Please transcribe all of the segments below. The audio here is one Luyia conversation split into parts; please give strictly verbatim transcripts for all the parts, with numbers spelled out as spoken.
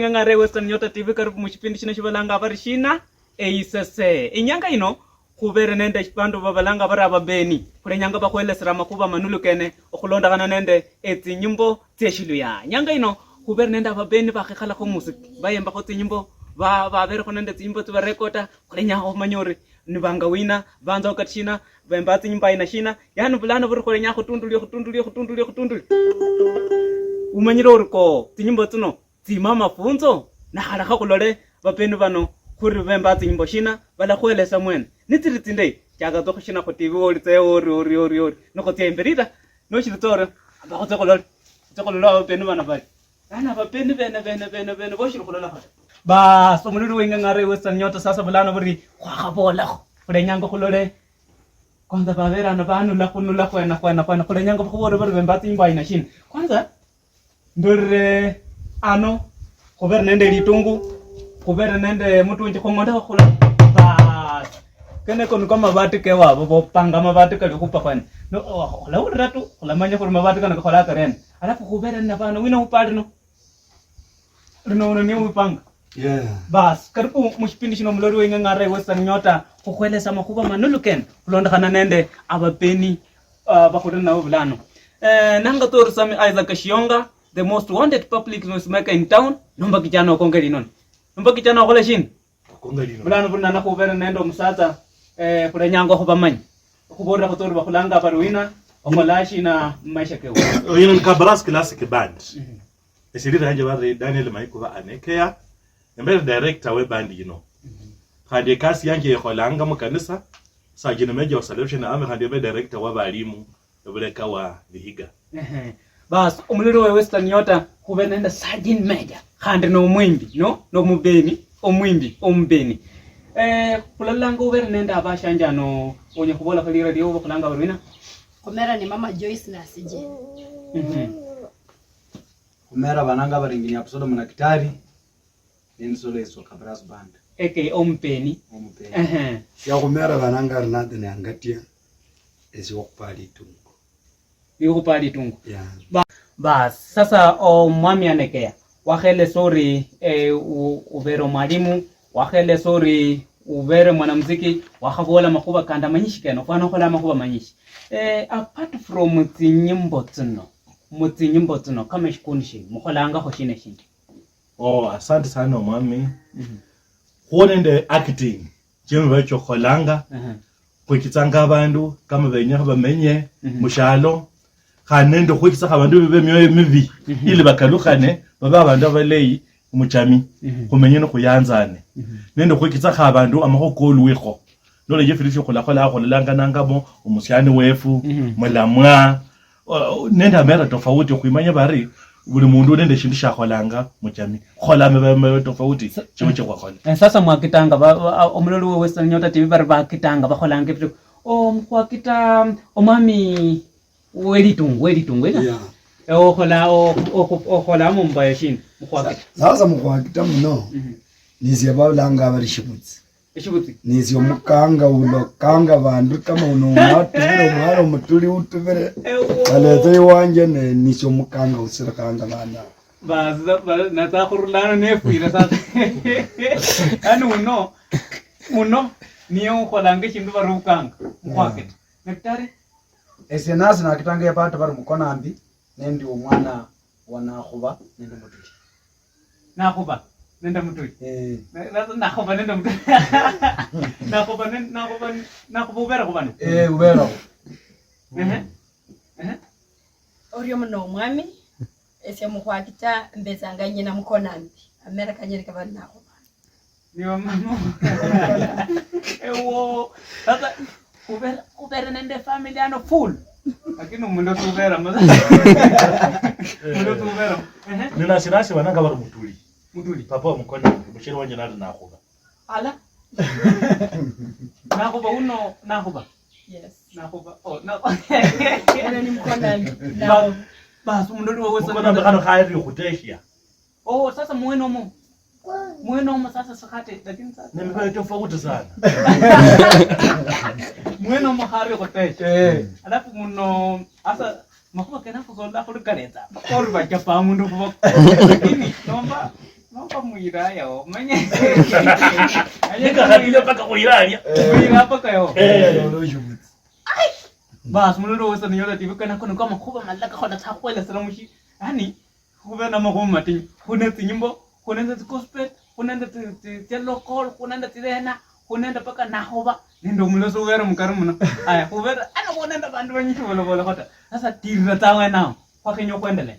Ng'ang'are Western Nyota T V, karibu mushipindi shino shibalanga bari shina? Eisese. Inyanga ino, khubere nende bandu babalanga bari ababeni. Khulenyanga bakhwelesera amakhuba manulu kene okhulondokhana nende etsinyimbo tsieshiluya. Inyanga ino, khubere nende ababeni bakhekhalakho musiki, bayembakho tsinyimbo, ba-, baberekho nende tsinyimbo tsibarekota. Khulenyanga khumanya ori nibanga wina, banza wakati shina, bemba tsinyimbo aina shina. Yani bulano buri khulenyanga khutunduli, khutunduli, khutunduli, khutunduli. Umanyire ori ko, tsinyimbo tsino tsima amafunzo, nakhalekha khulole bapeni bano khuri bemba tsinyimbo shina, balakhwelesa mwene. Nitsiri tsindeyi, chaka tsa khushina khu T V woli tsa ori, ori, ori, ori. Nikhutsia imberi ta, noshiri tsa orio, amba khutsia khulole. Khutsia khulole abapeni bano bali. Bana abapeni bene, bene, bene, bene, boshiri khulola khale. Bas, omululu weng'ang'ara Western Nyota sasa bulano buri khwakhabolakho. Khulenyanga khulole. Kwanza babere ano banula khunula khwena, khwena, khwena. Khulenyanga khubola bari bemba tsinyimbo aina shina. Kwanza, ndolire ano, khubere nende litungu, khubere nende mutunji, khung'ondekho khula. Bas. Keneko niko amabati kewabo, bopanga amabati kali khupa khwene. No, oh, khulawulira tu, khulamanya khuli mabati kano kakhola karena. Alafu khubere nende bana, wina upali no? Luno, uno niye upanga. Yeah. Bas, karibu mushipindi shino muloli weng'ang'ara Western Nyota, khukhwelesa amakhuba manulu kene, khulondokhana nende abapeni, ah, bakhuli nabo bulano. Eh, nanga Tori Sami Isaac Shionga, the most wanted public noise maker in town, nomba kijana okonge lino. Nomba kijana okhola shina? Okonge lino. Bulano buli nana khubere nende omusatsa, eh, khulenyanga okhubamanya. Okhubolera khutsa ori bakhulanga bari wina, okhola shina mumaisha kewe? Oyo ni Kabaras Classic Band. Mhm. Eshirira yanje bari Daniel Maikuba Anekea, embere director we band yino. Mhm. Khandi ekasi yanje ekholanga mukanisa, Sergeant Major wa Salvation Army, khandi embere director wa balimu ebuleka wa Vihiga. Ehe. Bas, omululu we Western Nyota, khube nende Sergeant Major, khandi nomwimbi, no? Nomubeni, omwimbi, omubeni. Eh, khulalanga ubere nende abashanjano, onye khubola khali radio bakhulanga bari wina? Khumera ni Mama Joyce Nasije. Mhm. Khumera bananga bari Engineer Absalom Nakitari, nensolo eswa Kabras Band. A K A omupeni. Omupeni. Ehe. Yakhumera bananga ari Nathan Angatia, esi wakhupa litungu. Iwe khupa litungu. Yeah. Ba-, bas, sasa omwami Anekea, wakhelesa ori, eh, u-, ubere omwalimu, wakhelesa ori ubere mwanamuziki, wakhabola amakhuba kandi amanyishi kene, ofwana okhola amakhuba manyishi. Eh, apart from tsinyimbo tsino, mutsinyimbo tsino, kama eshikundi shino, mukholangakho shina eshindi? Oh, asante sana omwami. Mhm. Khuwo nende acting, chemibayo chiokholanga, mhm, khwechitsanga abandu kama benyekha bamenye, mhm, mushalo, khandi nende khwechitsakho abandu bebe emioyo mibi, mhm, ili bakalukhane, babe abandu abaleyi muchami, mhm, khumenye nikhuyanzane. Mhm. Nende khwechitsakho abandu amakhuwa kolwikho. Nolecha efindu fiokhulakhola, khulalanga nangamo omusiani wefu, mhm, mulamwa, o-, nende amera tofauti, okhwimanya bari buli mundu nende eshindu shiakholanga muchami. Khola amera, amera tofauti, sa-, chiwo chikhwakhola. Eh, sasa mwakitanga, ba-, ba-, omuloli we Western Nyota T V bari bakitanga, bakholanga ebindu. Oh, mukhwakita, omwami welitungu, welitungu, ina? Yeah. Eh, okhola, o-, okhu-, okhola mumbayo shina, mukhwakita? Sa-, sasa mukhwakita muno, mhm, nisie balanga bari shibutsi. Eshibutsi. Nisi omukanga uno, okanga bandu kama uno umwatubire, omwana omutuli utubire. Ewo. Baleta iwanje ne nisi omukanga usirikanga bana. Basi, ba-, ba-, natsa khurulano nefwire sasa. Yaani uno, uno, niye ukholanga eshindu bari ukanga. Mukhwakita. Daktari? Esie nasi nakitanga epato bari mukonambi, nendi omwana wa Nakhuba nende Mutuli. Nakhuba nende Mutuli. Eh. Na-, na-, Nakhuba nende Mutuli. Nakhuba nen-, Nakhuba, Nakhuba uberekho bano? Eh, uberekho. Ehe. Ehe. Orio muno omwami, esie mukhwakita mbetsanga nyina mukonambi. Amera kanyereka bari Nakhuba. Niwe mama. Ewo. Sasa, khubera, khubera nende family ano full. Lakini omundu osuberamo. Omundu osuberamo. Ehe. Nina sirasi bananga bari Mutuli. Mutuli. Papa wa Mukona, musheri wanje nali Nakhuba. Ala. Nakhuba uno, Nakhuba. Yes. Nakhuba. Oh, na- Uno ni Mukona. Ba-, basi omundu oli wewe Mukona sana. Mbe khano khairi khuteshia. Oh, sasa mwene omo. Mwene omo sasa sikhate, lakini sasa ni mbe tofauti sana. Mwene omo khari khutesha. Eh. Alafu muno, asa, makhuba kena khusola khuli kaletsa. Kori bachapa mundu khuba. Lakini, nomba, Paka mwiraya, omanye. Nikakhatile paka khwirania. Mwira paka yo. Eh. Basi, mulolo wose ninyola ati, bikana kono kama khuba malaka khona tsakhwelesera mushi. Yani, khube na makhuwa matinyu. Khune tsinyimbo, khune nende tsi gospel, khune nende tsi, tsi, tsi local, khune nende tsirena, khune nende paka nakhoba, nende omulosi ubere mukari muno. Aya, khubera, ano khune nende bandu banyishi bolobolekho ta. Sasa, tirira tsa wenao, khwakhenya okhwendelea.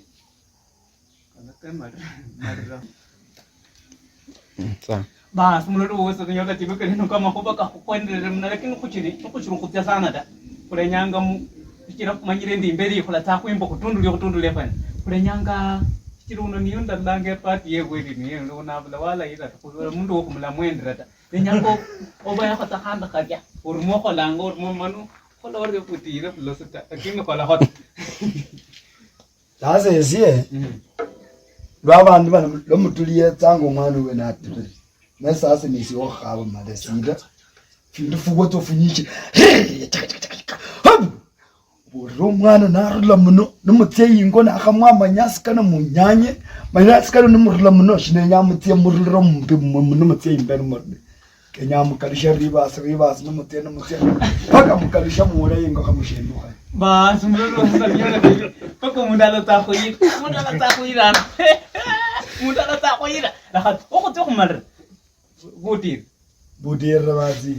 Sawa. Basi, mulolo wose khunyola tibuka lino kama khuba kakhukhwenderere muna, lakini khuchiri, khuchiri khutsia sana ta. Khulenyanga mu, sichira khumanyire ndi imberi khula tsa khwimba khutundule, khutundule khwene. Khulenyanga, sichira uno niyo ndalanga epati yebwe eri niyo, uno nabula wala ira, khubera mundu wo khumula mwendera ta. Lenyanga o-, oba yakho tsa khanda kharia, orimo okholanga, orimo manu, khola ori khutire khulosi ta, lakini khola khota. Sasa esie, mm, lwa abandu bano, lwa mutuli yetsanga omwana uwe natibire. Ne sasa nisi okhukhaba mala esira. Findu fuwotso funyishi. Habu! Bulira omwana narula muno, nimutsia ingo nakhamwa amanyasi kano munyanye, manyasi kano nimurula muno, shinenya mutsie murulire mumbi mu-, muno mutsie imberi murule. Kenya mukalushe reverse, reverse, nimutsia, nimutsia. Paka mukalushe muhule ingo khamushindukhe. Basi, mulolo sasa nyola bibi. Paka omundu alotsa khuyira. Omundu alotsa khuyira. Omundu alotsa khuyira. Lakha, okhutsia khumalira. Butiri. Butiri basi.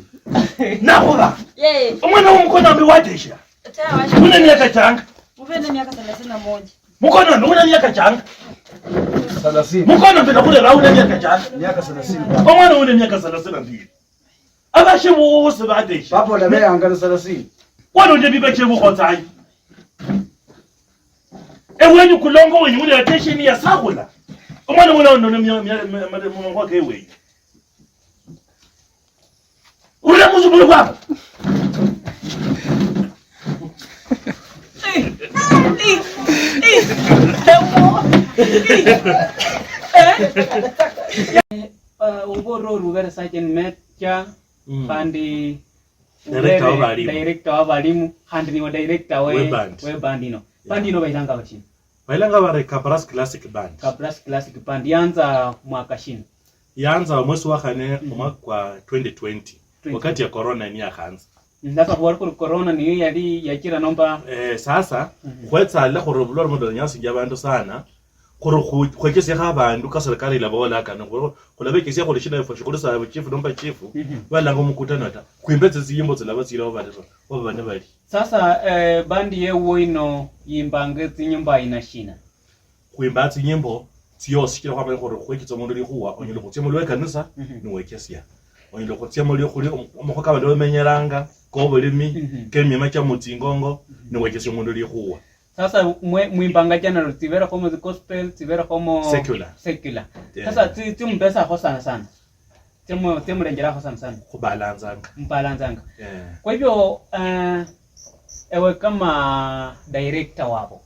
Nakhuba. Yee. Omwana wo mukona mbi watesha. Tawe. Una miaka changa. Ube na miaka thelathini na moja. Mukono ndo una miaka changa. Thelathini. Mukono ndo nakule ba una miaka changa. Miaka thelathini. Omwana una miaka thelathini na mbili. Abashe bose badesha. Papa, ola beyanga na thelathini. Wano nde biba chebo khotsayi. Ewenyu kulongo wenyu ule attention ya sakula. Omwana mwana ndo ne mia, mia, mia, mia, mwango ke wenyu. Urira muzukulu kwako. Eh, oba orori ubere sergeant major, mm, khandi director wa balimu, khandi niwe director we, we band, we band ino. Yeah. Band ino bayilanga bachina? Bayilanga bari Kabras Classic Band. Kabras Classic Band. Yanza mwaka shina? Yanza omwesi wa khane, mhm, omwaka kwa twenty twenty, twenty twenty, wakati ya corona niyakhanza. Mm, sasa khwali khuli corona niyo yali yachira nomba? Eh, sasa, mhm, khwetsale khuri obulwale buno bunyanyasinjia abandu sana, khuri khu-, khwechesiekho abandu ka serikali ilabola kano, khuri khulabechesia khuli shina ifwe shikhuli sa chief nomba chief, mhm, balanga omukutano ta. Khwimbe tsiyimbo tsilaba tsiliho bali, baba bane bali. Sasa, eh, bandi yewuwo ino yimbanga tsinyimbo aina shina? Khwimba tsinyimbo tsiosi, shichira khwamanya khuri khwechitsa omundu likhuwa, onyala khutsia mulwe kanisa, mhm, niwechesia. Onyala khutsia muli khuli om-, omakhuwa ka bandu bamenyeranga, kobulimi, mhm, kemima chia mutsingongo, mhm, niwechesia omundu likhuwa. Sasa mwe, mwimbanga general, tsiberekhomo tsi gospel, tsiberekhomo secular. Secular. Yeah. Sasa tsi, tsimubesakho sana sana. Tsia mu-, tsia mulenjerakho sana sana. Khubalanzanga. Mubalanzanga. Yeah. Kwa hivyo, eh, ewe kama director wabo,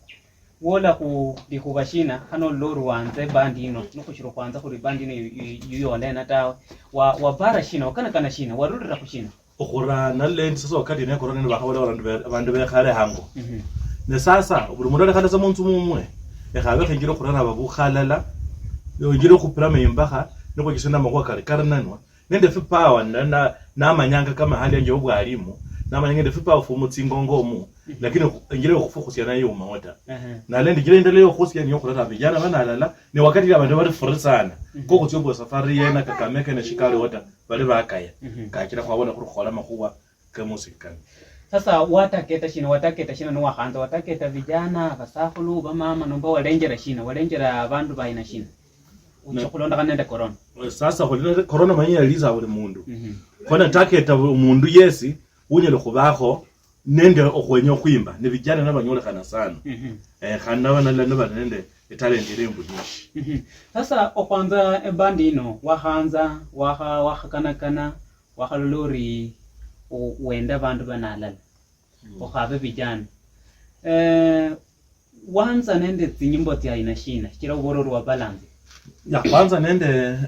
wola khu likhuba shina, hano lori wanze band ino, nikhushira khwanza khuri band ino yu-, yu-, yuyolena tawe. Wa, wabara shina, wakanakana shina, warulira khu shina? Okhura nalendi sasa wakati ne corona nibakhabola bandu be-, bandu bekhale hango. Mhm. Ne sasa, buli mundu alekhale sa munzu mumwe, ekhabe khenjire okhurara babu halala, yonjire okhupiramo imbakha, nikhwechesana amakhuwa kali karinanwa, nende fipawa na, na, namanyanga kama hali yanje yobwalimu, namanyanga nende fipawa fwo mutsingongo omu, mhm, lakini khu-, enjira yokhufukhusia nayo yaumawo ta. Ehe. Nalende njira indala yokhusia niyo khurera vijana bano alala, ne wakati abandu bali free sana, mhm, kokhutsia obwa safari yena Kakamega ne shikaliwo ta, bali bakaya. Mhm. Kachira khwabona khuri khukhola makhuwa. Kamusika. Sasa wataketa shina, wataketa shina niwakhanza, wataketa vijana, vasakhulu, vamama, nomba walenjera shina, walenjera vandu va aina shina? Ucha khulondokhana nende corona. Sasa khuli nende corona manya yaliza buli mundu. Mhm. Kho nataketa omundu yesi unyala khubakho nende okhwenya okhwimba, ne vijana nabanyolekhana sana. Mhm. Eh, khandi naba nala niba nende etalent iri mbunyishi. Mhm. Sasa okhwanza ebandi ino, wakhanza, wakha-, wakhakanakana, wakhalola ori o-, wenda abandu bano alala, mm, okhabe vijana. Eh, wanza nende tsinyimbo tsia aina shina? Shichira uvola ori wabalanza. Ya, kwanza nende, eh,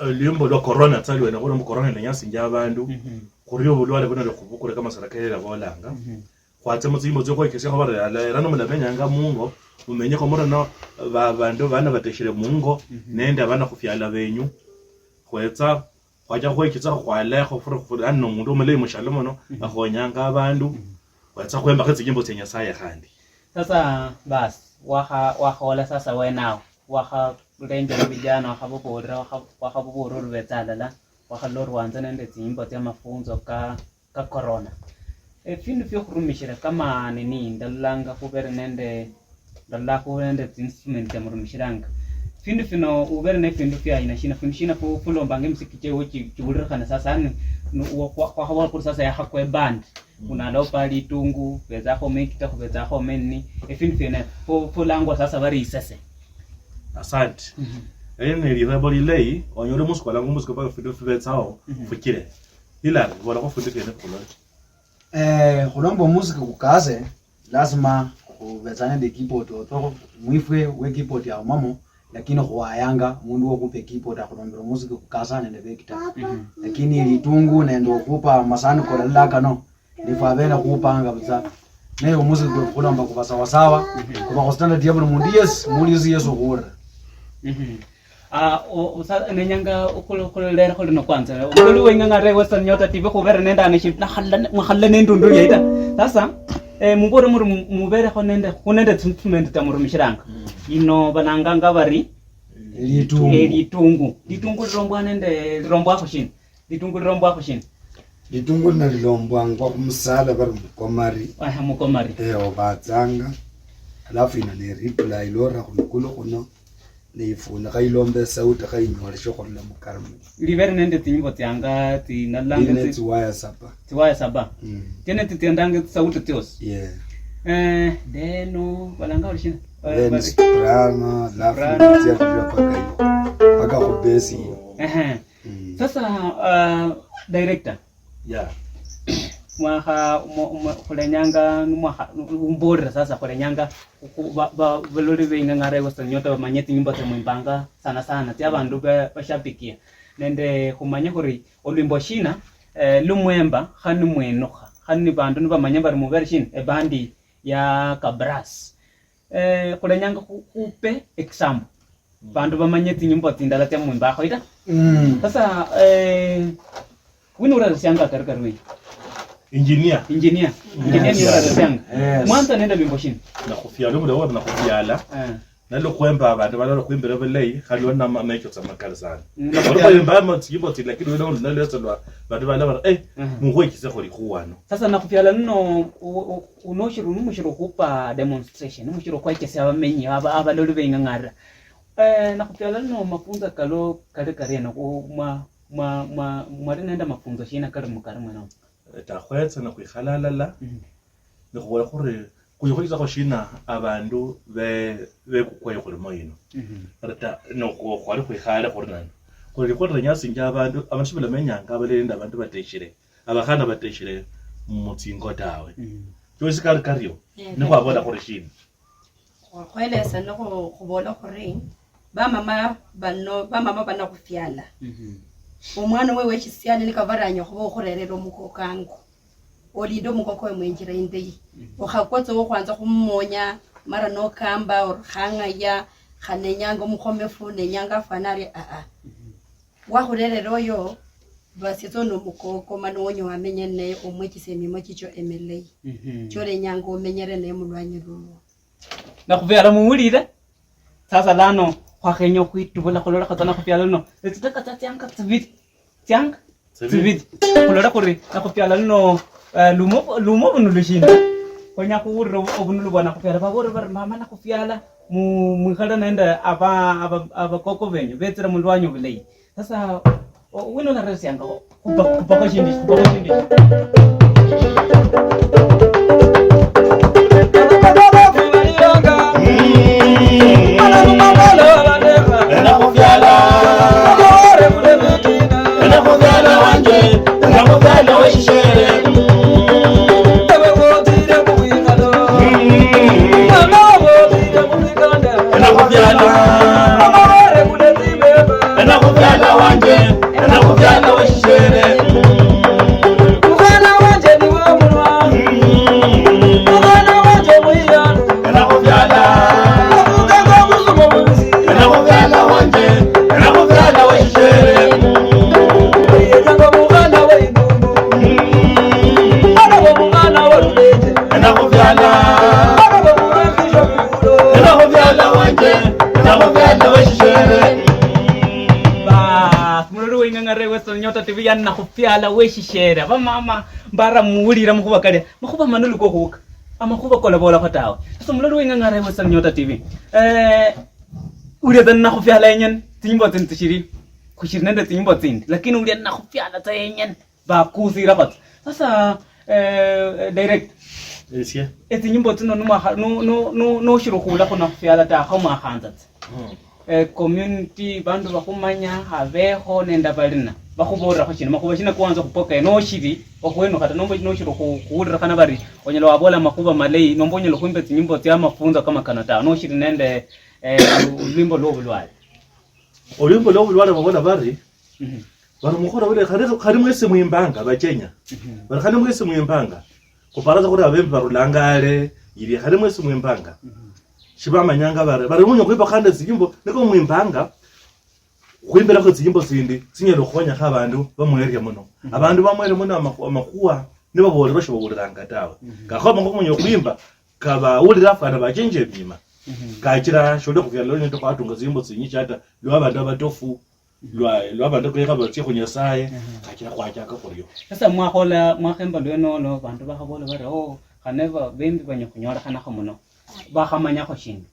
eh, lwimbo lwa corona tsa lwene, khulomba corona ilenyasinjia abandu, mhm, khurio obulwale buno lwa khubukule kama serikali ilabolanga. Mhm. Khwatse mutsinyimbo tsiokhwekesiakho bari, ala era nomulamenyanga mungo, mumenyekho murino, ba- bandu bana bateshire mungo, nende abana khufiala benyu. Khwetsa khwacha khwekitsa khwalekho furi khuri, yani nomundu omulayi mushalo muno, akhonyanga abandu. Khwetsa khwembakho tsinyimbo tsia Nyasaye khandi. Sasa basi, wakha- wakhaola sasa wenawo, wakhalenjera vijana, wakhababolera, wakha- wakhababolera ori betsa alala, wakhalola orwanza nende tsinyimbo tsia mafunzo ka ka corona. Efindu fiokhurumishira kama nini, ndalolanga khubere nende, ndalola khubere nende tsi instrument tsia murumishiranga. Findu fino ubere ne findu fia aina shina, findu shina fu- fulombanga emisiki chiewe chi- chiwulirikhana sasa, yani, nu- wa- kwa- kwakhabola kuri sasa yakhakwa eband, unalopa litungu, betsakho mekita, khubetsakho menini, efindu fiene fu- fulangwa sasa bari isese. Asante. Eyo ni lirebo lilayi, onyole musiki walanga omusiki mpaka findu fibetsaho fuchire. Hilary, bolakho fundu kene khulole. Eh, khulomba omusiki kukase, lazima khubetsa nende keyboard otokho, mwifwe we keyboard yaumamo, lakini khuwayanga mundu wokhupa keyboard akhulombera omusiki kukasa nende bekita. Lakini litungu nende okhupa masani kolalala kano, nifwe abene khupanga busa. Naye omusiki kwe khulomba kuba sawasawa, kuba khu standard ya buli mundu yesi, muli yesi yesi okhuwulira. Ah, o- o- sa- nenyanga okhul- okhulerakho lino kwanza. Omuloli weng'ang'are Western Nyota T V khubera nende ano shindu nakhalala ne- mwakhalala nendundu yayi ta. Sasa, eh, mubore muri mu- muberekho nende khu nende tsinstrument tsia murumishiranga. Ino balanganga bari Litungu. Eh, litungu. Litungu lirombwa nende lirombwakho shina? Litungu lirombwakho shina? Litungu lino lilombwangwa khumusala bari mukomari. Aha, mukomari. Eh, obatsanga. Alafu ino ne reply lora khulukulu khuno. Niifuunikha ilomba esauti kha inyoleshe khurula mukari muno. Libere nende tsinyimbo tsianga tsinalanga line tsi- tsiwaya saba. Tsiwaya saba. Mm. Tiene tsitsiendanga tsisauti tsiosi. Yeah. Eh, deno balanga ori shina? Eh, then bari- soprano, alafu soprano. Nitsia khurula paka iyo. Paka khu bass iyo. Ehe. Mm. Sasa, uh, director. Yeah. Mwakha- mwa- mwa- khulenyanga nimwakha- mumbolere sasa, khulenyanga khu- ba- ba- baloli beng'ang'ara Western Nyota bamanye tsinyimbo tsia mwimbanga sana sana tsia bandu ba- bashabikia, nende khumanye khuri olwimbo shina, eh, lumwemba khani mwenukha khani bandu nibamanya bari mubere shina ebandi ya Kabras. Eh, khulenyanga khu- khupe example, bandu bamanye tsinyimbo tsindala tsia mwimbakho ita. Mm. Sasa, eh, wina urarisianga kari kari wina? Engineer. Engineer. Engineer niye urarisianga. Yes. Mwanza nende lwimbo shina? Nakhufiala, obula bwa nakhufiala. Eh. Nalo khwemba abandu balala khwimbira bulayi, khali wali na ma- mecho tsa makali sana. Mm. Wali khwemba ama tsinyimbo tsindi, lakini wali nalo lweso lwa bandu balala bari, "Eh, mukhwechise khuli khuwano." Sasa nakhufiala nino, u- u- uno shiru- numushiro khupa demonstration, numushiro khwechesia abamenyi, aba- abaloli beng'ang'ara. Eh, nakhufiala lino mafunzo kalo kali kariena khu- mwa- mwa- mwa- mwali nende mafunzo shina kali mukari mwenomo? Eh, takhwetsa nikhwikhala halala, nikhubola khuri khwikhulitsakho shina abandu be- bekukwa ekhulimo yino. Kata nokhwali khwikhale khuri nano khuri likhuli linyashinja abandu, abandu shibalamenyanga abalayi nende abandu bateshire, abakhana bateshire mutsingo tawe. Chosi kali kario, nikhwabola khuri shina? Khwelesa no khu- khubola khuri bamama bano, bamama bano khufyala, omwana wewe weshisiani nikabaranya okhuba okhurerera omukoko ango, olinde omukoko oyo mwenjira indayi. Okhakwa tsa okhwanza khumumonya mara nokamba ori khang'aya, khanenyanga omukhomefu, nenyanga afwana ari aa. Wakhurerera oyo, basia tsa nomukoko mana owonye wamenya ninaye omwechisia emima chicho emilayi. Cholenyanga omenyere naye mulwanyi lulwo. Nakhubyala muwulire. Sasa lano khwakhenya okhwitubula khulolekha tsa nakhubyala luno. Etsitaka tsa tsianga tsibili. Tsianga? Tsibili. Tsibili. Khulole khuri nakhubyala luno, eh, lumo, lumo bunu lushina. Khwenya khuwulira obu- obunulu bwa nakhubyala. Baboole bari mama nakhubyala mu- mwikhale nende aba- aba- abakoko benyu betsire mulwanyi obulayi. Sasa, o- wino naresianga, khupa- khupakho shindi, khupakho shindi. Enakhubyala wanje, enakhubyala weshishere. Mwana Yanakhufiala weshishere, bamama mbara muwulira makhuba kalia, makhuba manulu kokhuka, amakhuba kolabolakho tawe. Sasa muloli weng'ang'ara ewe Sanyota T V. Eh, ulia tsa nakhufiala yenyene, tsinyimbo tsindi tsishiri, khushiri nende tsinyimbo tsindi, lakini ulia nakhufiala tsa yenyene, bakusirakho tsa. Sasa, eh, direct. Esie. Etsinyimbo tsino numwakha-, nu-, nu-, nu-, nushiri khula khunakhufiala ta, kho mwakhanza tsa. Mm. Eh, community, bandu bakhumanya, abeho nende abalina, bakhubolera shina? Makhuba shina kwanza khupoke, noshiri okhwenukha ta, nomba noshiri khu-, khuwulirikhana bari onyala wabola amakhuba malayi, nomba onyala khwimba tsinyimbo tsia mafunzo kama kano tawe, noshiri nende, eh, lu-, lwimbo lwobulwale? Olwimbo lwobulwale babola bari, mhm, bari mukhura ule, khali, khali mwesi mwimbanga, bachenya. Mhm. Bari khali mwesi mwimbanga. Khuparatsa khuli abembi barulanga ale, yili khali mwesi mwimbanga. Mhm. Shibamanyanga bari, bari munyo khwimba khandi tsinyimbo, niko mwimbanga, khwimbirakho tsinyimbo tsindi, tsinyala khukhonyakho abandu bamueria muno. Mhm. Abandu bamueria muno amakhu-, amakhuwa, nibabolera shibawuliranga tawe. Mhm. Kakhoba nga munyo khwimba, kabawulira fwana bachenje ebima. Mhm. Kachira shuli khufiala lwenye tukhatunga tsinyimbo tsinyishi hata, lwa abandu abatofu, lwa, lwa abandu bekha batsia khu Nyasaye, mhm, kachira khwachaka khurio. Sasa mwakhola, mwakhemba lwenolo, bandu bakhabola bari, "Oh, khane ba-, bembi banya khunyolekhanakho muno." Bakhamanyakho shindu.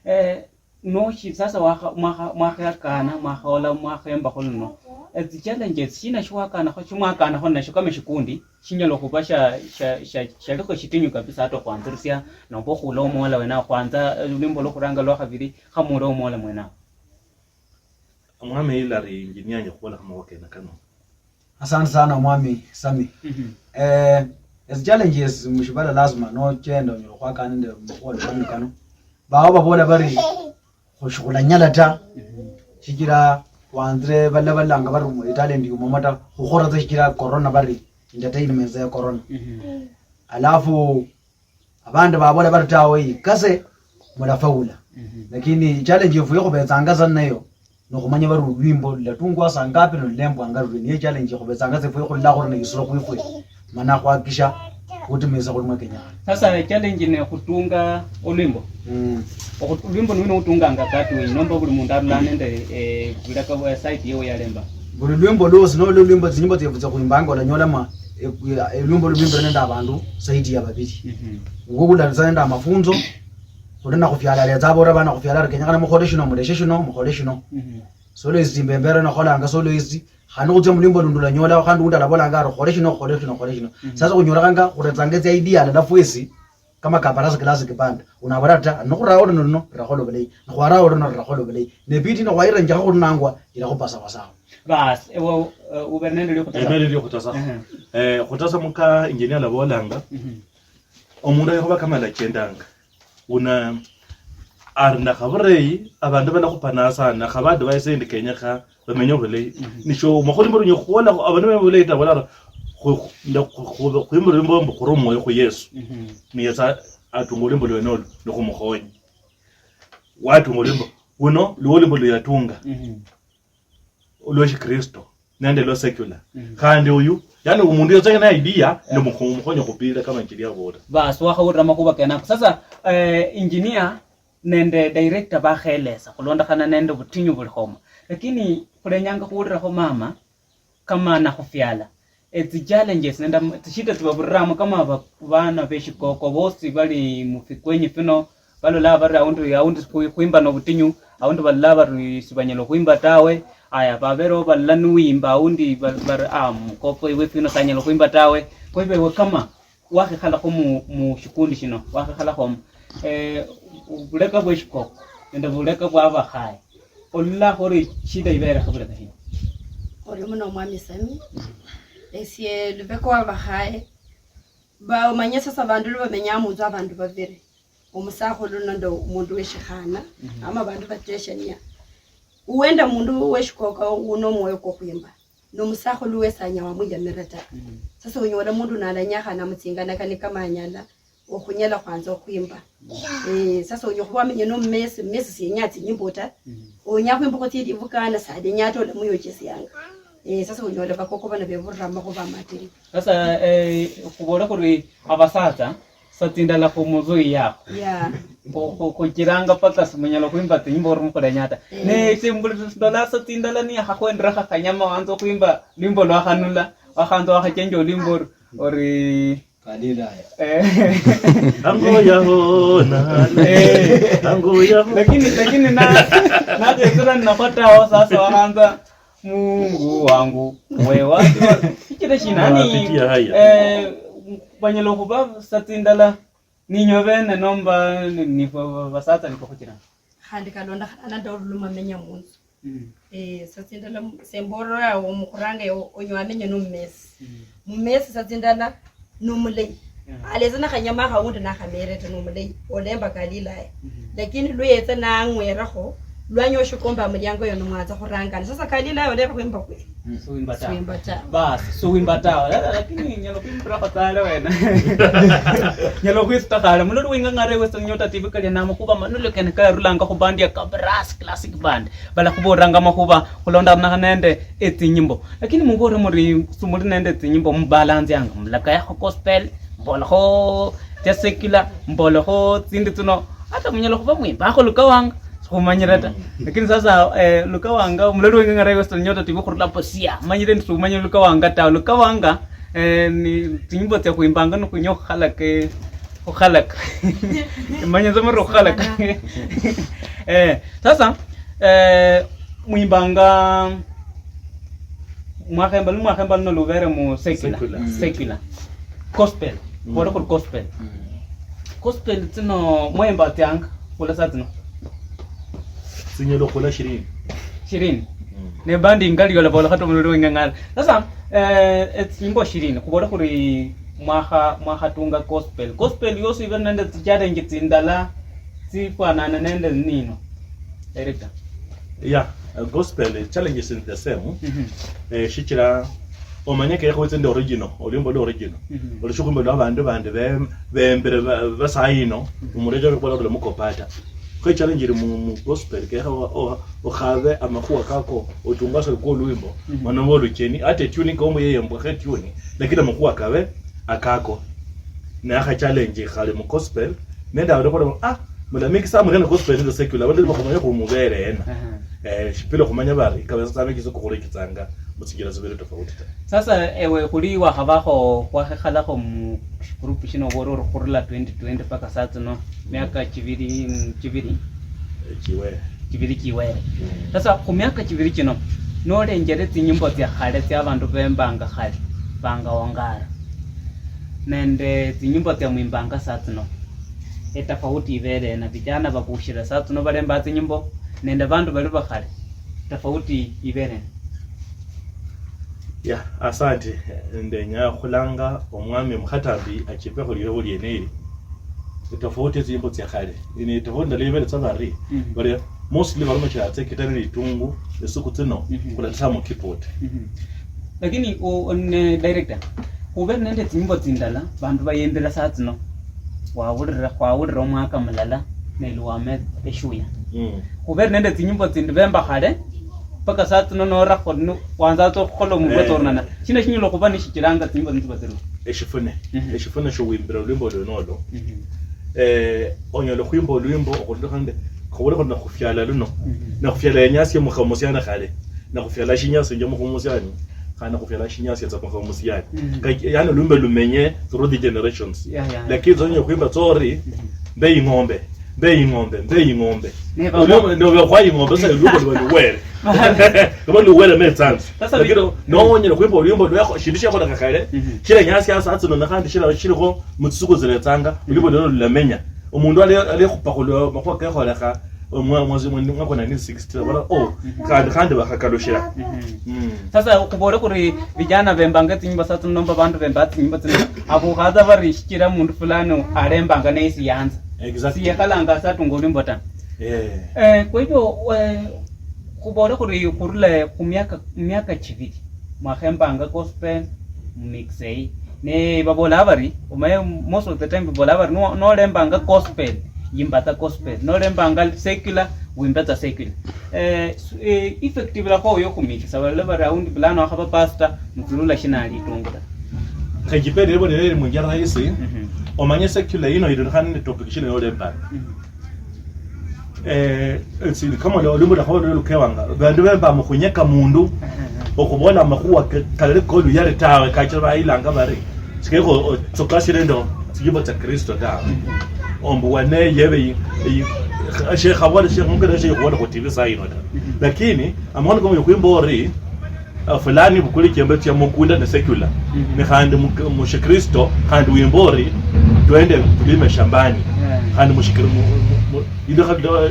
Eh, noshi, sasa wakha-, mwakha-, mwakhakana, mwakhola, mwakhembakho luno. Eh, tsi challenges, shina shiwakanakho, shimwakanakho nasho kama shikundi, shinyala khuba sha-, sha-, sha-, shalikho shitinyu kabisa hata okhwanzirisia, nomba okhula omwola wene, khwanza, eh, lwimbo lwokhuranga, lwakhabiri, khamula omwola mwene awo. Omwami Hilary, engineer, anje khubola khumakhuwa kene kano. Asante sana, Omwami Sami. Mhm. Eh, ezi challenges mushibala lazima nochenda onyala khwakana nende makhuwa kano. Bawo babola bari, "Kho shikhulanyala ta." Mhm. Shichira wanzire bala balanga bari mu talent yumomo ta. Khukhora tsa shichira corona bari entertainment ya corona. Mhm. Alafu abandi babola bari, "Tawe, ikase, mulafaula." Mhm. Lakini challenge yefu yokhubetsanga sa nayo, nokhumanya bari olwimbo lulatungwa saa ngapi nolulembwanga luri, niyo challenge yekhubetsanga sa efwe yokhulolakho ori neyisiro khwifwe, mana khwakisha khutimisa khuli mwa kenyekhana. Sasa challenge ne khutunga olwimbo. Mm. Okhu-, olwimbo nuno utunganga kati wenyu, nomba buli mundu arula nende, eh, bulaka bwa side yewe yalemba? Buli lwimbo lwosi, nolwo lwimbo, tsinyimbo tsiefu tsia khwimbanga, olanyola ma, e, e, lwimbo lulwimbire nende abandu zaidi ya babili. Mhm. Uwo ularisa nende amafunzo, khuli nakhufyala aletsa abolera bana khufyala ari kenyekhana mukhole shino, muleshe shino, mukhole shino. Mhm. Soloist mbembera nakholanga soloist, khandi khutsia mulwimbo lundi olanyola khandi undi alabolanga ari khole shino, khole shino, khole shino. Mhm. Sasa khunyolekhanga khuretsanga tsi idea alala fwesi, kama Kabarasi Classic Band. Unabola ta, nikhurawo luno luno, lirakhola obulayi. Nikhwarawo luno, lirakhola obulayi. Ne beat nikhwayirenjekha khulunangwa, irakhupa sawa sawa. Bas, ewe, eh, ubere nende liokhutasa. Ebere liokhutasa. Ehe. Eh, khutasa muka engineer alabolanga, mhm, omundu ayekhuba kama alachendanga. Una, ari nakhabureyi, abandu balakhupana sana, khaba advice endi kenyekha, bamenye obulayi. Mhm. Nisho omukholi mbu lunya khubola khu-, abandu bamenye obulayi ta, bola, khu-, khu-, nda-, khu-, khu-, khwimbira lwimbo mbu khuri omwoyo khu Yesu. Mhm. Ni Yesu a-, atunga olwimbo lwene olu, nikhumukhonya. Watunga olwimbo, luno luwo olwimbo luyatunga. Mhm. Olwa Shikristo, nende lwa secular. Mhm. Khandi uyu, yani omundu yotsa na idea, yeah, ndio mukho-, mukhonya khupira kama njiri abola. Bas, wakhawulira makhuba kenako. Sasa, eh, engineer nende director bakhelesa, khulondokhana nende obutinyu bulikhomo. Lakini khulenyanga khuwulirakho mama, kama nakhufyala, etsi challenges nende am-, tsishida tsibaburiramo kama ba-, bana beshikoko bosi bali mufikwenyi fino, balola bari aundi, aundi khwi-, khwimba nobutinyu, aundi balola bari sibanyala khwimba tawe. Aya, babereho balala niwimba, aundi ba-, bari, "Ah, mukoko iwe fino sanyala khwimba tawe." Kwa hivyo ewe kama wakhekhalakho mu, mu shikundi shino, wakhekhalakho mu, eh, buleka bwe shikoko nende buleka bwa bakhaye, ololakho ori shida iberekho buleka shino? Ori muno Omwami Sami, esie lubeka wa bakhaye, ba-, omanye sasa bandu lubamenya munzu abandu babiri, omusakhulu nende omundu weshikhana, mhm, ama bandu bateshania. Uwenda mundu weshikoko uno omwoyo kwokhwimba, nomusakhulu wesanya wamwiyamira ta. Mhm. Sasa onyola mundu nalanyakhana mutsinganakani kama anyala okhunyala khwanza okhwimba. Mhm. Eh, sasa onyala khuba wamenya nomumesi, mumesi sienya tsinyimbo ta. Mhm. Onya khwimbakho tsie libukana, sadenya ata olamuyochesianga. Eh, sasa onyola bakoko bano bebulira amakhuba amatiri. Sasa, eh, khubole khuri abasatsa Sa tsindala khumuzui yako. Yeah. Khu- khu- khuchiranga paka simunyala khwimba tsinyimbo ori mukhulenya ta. Eh. Ne ese mbuli ndola sa tsindala niyakhakhwendera khakhanyama wanza okhwimba lwimbo lwakhanula, wakhanza wakhachenja olwimbo ori, ori Kalila ya. Eh. Ango yaho na. Eh. Ango yaho. Lakini lakini na na kesura na patawo sasa wakhanza Mungu wangu, wewe wapi? Sichira shina ni, eh, banyala okhuba sa tsindala ninywe bene nomba ni- nifwe ba- basatsa niko khuchira. Khandi kalondokhana nende oluluma menya munzu. Mm. Eh, sa tsindala mu- semborera omukhuranga ewe onywa amenye nomumesi. Mm. Mumesi sa tsindala nomulayi. Yeah. Aletse nakhanyama akhawundi nakhamere ta nomulayi. Olemba kalilaya. Mhm. Lakini lweyetsa nang'werakho, lwanyola shikombe amuliango yono mwanza khurangana. Sasa kalilaya olera khwimba kwe. Mm, siwimba ta. Siwimba ta. Basi, siwimba ta. La- la- lakini nyala khwimbirakho tsale wena. Nyala khwisuta khale. Muloli wingang'are Western Nyota T V kali namakhuba manulu kene karulanga khu band ya Kabras Classic Band. Balakhubolanga makhuba khulondana nende etsinyimbo. Lakini mubolere muri sumuli nende tsinyimbo mubalanzianga, mulakayakho gospel, mbolakho tsia secular, mbolakho tsindi tsino, hata munyala khuba mwimbakho lukawanga, sikhumanyire ta. Mm. Lakini sasa, eh, lukawanga, muloli weng'ang'ara Western Nyota T V khurula Busia, manyire ndi sumanyire lukawanga ta. Lukawanga, eh, ni tsinyimbo tsia khwimbanga nikhunya khukhalaka, khukhalaka. Manya nza muri khukhalaka. Eh, sasa, eh, mwimbanga mwakhemba lu- mwakhemba luno lubere mu secular. Secular. Mm. Secular. Gospel. Mm. Bole khuli gospel. Mm. Gospel tsino mwemba tsianga khula saa tsino. Tsinyala khula shirini. Shirini. Mm. Ne bandi ingali yola bola khata mululu wengangala. Sasa, eh, etsimbo shirini khubole khuri mwakha mwakhatunga gospel. Gospel yosi ibe nende tsi challenge tsindala tsifwanana nende nino. Director. Yeah, uh, gospel challenges in the same. Mhm. Eh, shichira omanye kekha witse nde original, olwimbo lwa original. Mhm. Olushi khwimbo lwa bandu bandi bem- bembere ba- basayi ino, mhm, umurecha lukhola lula mukopata. Kho challenge iri mu, mu gospel kekha o- o- okhabe amakhuwa kako, otunga sa kwa olwimbo, mhm, mana wa olucheni, ate tune kombo yeye mbwa khe tune, lakini amakhuwa kabe akako. Ne akha challenge khali mu gospel, nende abali khuloma, ah, mulamikisa amurena gospel nende secular, abandi bakhumanya khumubere ena. Aha. Eh, shipila khumanya bari, kabesa sa mikisa kukhurikitsanga mu tsinjira tsibili tofauti ta. Sasa, ewe, khuli wakhabakho, wakhekhalakho mu group shino, obore ori khurula twenty twenty paka saa tsino, miaka chibili, mm, chibili? Eh, chiwere. Chibili chiwere. Mm. Sasa, khu miaka chibili chino, nolenjere tsinyimbo tsia khale tsia abandu bembanga khale, banga Wangara, nende tsinyimbo tsia mwimbanga saa tsino, etafauti ibere ena? Vijana babushira saa tsino balemba tsinyimbo, nende bandu bali bakhale, tafauti ibere ena? Ya, asante. Ndenya khulanga omwami mukhatambi achipe khulilobo liene eli. Tofauti tsimbo tsia khale. Ni tofauti ndala ibere tsa bari. Mhm. Bari mostly barumishira tse kitani litungu, esuku tsino, mhm, khulata sa mu keyboard. Mhm. Lakini o, o, ne, director, khubere nende tsinyimbo tsindala, bandu bayembela saa tsino. Wawulira, khwawulira omwaka mulala, neli wame eshuya. Mm. Khubere nende tsinyimbo tsindi bemba khale, paka saa tsino norakho nu- wanza tsa okhukhola omundu, eh, watsorunana. Shina shinyala okhuba nishichiranga tsinyimbo nitsiba tsirula? Eshifune. Mhm. Eshifune showimbira olwimbo lwene olo. Mhm. Eh, onyala okhwimba olwimbo okhurula khandi, khubula khuli nakhufyala luno. Mhm. Nakhufyala yanyasia mukhamusiana khale. Nakhufyala shinyasio nje mukhamusiani. Khandi nakhufyala shinyasio tsa mukhamusiani. Mhm. Ka- yani olwimbo lumenye through the generations. Yeah, yeah, yeah. Lakini tsa onyala khwimba tsori, mhm, mbe ing'ombe. Mbe ing'ombe, mbe ing'ombe. Ne baba. Olio- ndio kwa ing'ombe, sasa luko lwa luwere. Kama luwere me tsansi. Sasa lakini bi- nonyera kwimba olwimbo lwekho, shindu shekholekha khale, mhm, shira nyasi asa atsino na khandi shira shirikho mu tsisuku ziretsanga, mhm, olwimbo lweno lulamenya. Omundu ale- alekhupakhulwa makhuwa kekholekha, omwa- mwezi mwa- mwaka nineteen sixty, bala, oh, mhm, khandi- khandi bakhakalushira. Mhm. Mm. Sasa khubole khuri vijana bembanga tsinyimbo saa tsino nomba bandu bemba tsinyimbo tsino, abukhaza bari shichira mundu fulani alembanga neyesi yanza. Exactly. Siyekhalanga asa atunga olwimbo ta. Eh. Eh, kwa hivyo, eh, khubole khuri khurula khumiaka, miaka chibili, mwakhembanga gospel, mumix eyi. Ne babola bari, omanye most of the time babola bari, no- nolembanga gospel, yimba tsa gospel. Nolembanga secular, wimbe tsa secular. Eh, s- eh, effective lakho yo khumikisa, balola bari aundi fulani wakhaba pastor, mutsulula shina alitungula. Kachipere ebo nere munjira rahisi. Mhm. Omanye secular yino irulikhana nende topic shina yolemba. Eh, esi kama olwo olwimbo lwakhoba lulukewanga, bandu bemba mukhunyeka mundu, okhubola amakhuwa ke- kalali koluyali tawe, kachira bayilanga bari sikekho otsokasire ndo tsiyimbo tsa Kristo tawe. Ombu wane yebe yi- yi- shekhabole shekhumbira shekhubola khu T V saa yino ta. Lakini amang'ana komuye khwimba ori, ah, fulani bukuli chembe chia mukunda ne secular. Ne khandi mu- mushikristo khandi wimba ori, twende tulime shambani. Khandi mushikri- mu- mu- mu- Indo khabida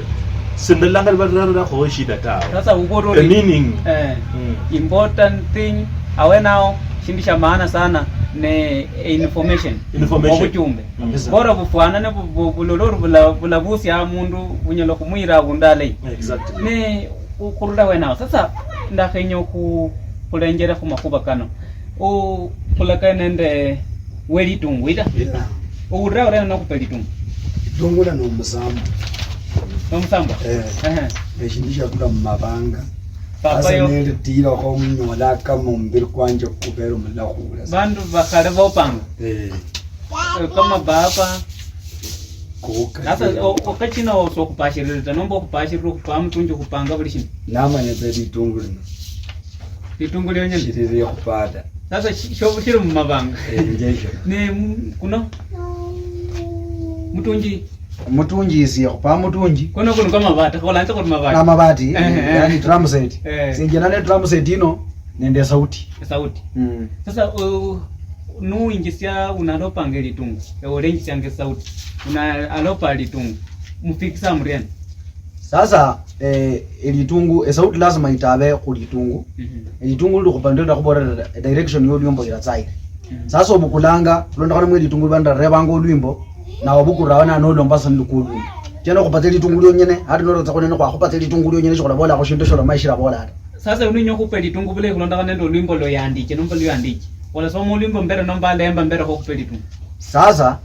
sindalanga libarirarakho shida tawe. Sasa uko The tori meaning. Eh, Mm. Important thing awenao, shindu sha maana sana ne information. Information. Obuchumbe. Mm. Bora bufwanane bu- bu- bulolo ori bula- bulabusia mundu bunyala khumwira abundu alayi. Exactly. Ne u- khurula wenao. Sasa ndakhenya khu- khulenjere khu makhuba kano. U- khulakaya nende welitungu ita? Yeah. Owulira orena nokhupa elitungu? Litungu lino nomusamba. Nomusamba? Eh. Ehe. Eshindu shiakula mumabanga. Papa sasa yo. Nelitiirakho munyola kama omubiri kwanje kubere omulakhule. Bandu bakhale bopanga. Eh. Eh, kama baba. Sasa o- okachina osa okhupashirira ta, nomba okhupashirira okhupa mutunji okhupanga buli shindu. Namanya tsa litungu lino. Litungu lionyene. Shiriri khupata. Sasa shi- shobushiri mumabanga. Eh, njesho. Ne mu- kuno? Mutunji. Mutunji isi khupa mutunji. Kuno kuno kwa mabati, khulanza khuli mabati. Na mabati, eh, eh, yani drum set. Eh. Sinjana ne drum set ino nende sauti. Sauti. Mm. Sasa uh, nuwinjisia unalopanga elitungu, ewe olenjisianga esauti. Unalopa litungu. Mufikisa muriena. Sasa eh, elitungu, esauti lazima itabe khulitungu. Mhm. Elitungu lili khupande lila khubolela direction yolwimbo ilatsaire. Mhm. Sasa obukulanga khulondokhana mwe litungu lwanda rebanga olwimbo, nawe obukulirawo na nolomba sa nilukulu. Tiena okhupatsa litungu lionyene, hata nolotsa khunene khwakhupatsa litungu lionyene shikhulabolakho shindu shiloma ishilabola ta. Sasa uno inywe khupa litungu bulayi khulondokhana nende olwimbo lwa yandiche nomba lwa yandiche. Olasoma olwimbo mbere nomba alemba mbere khokhupa litungu. Sasa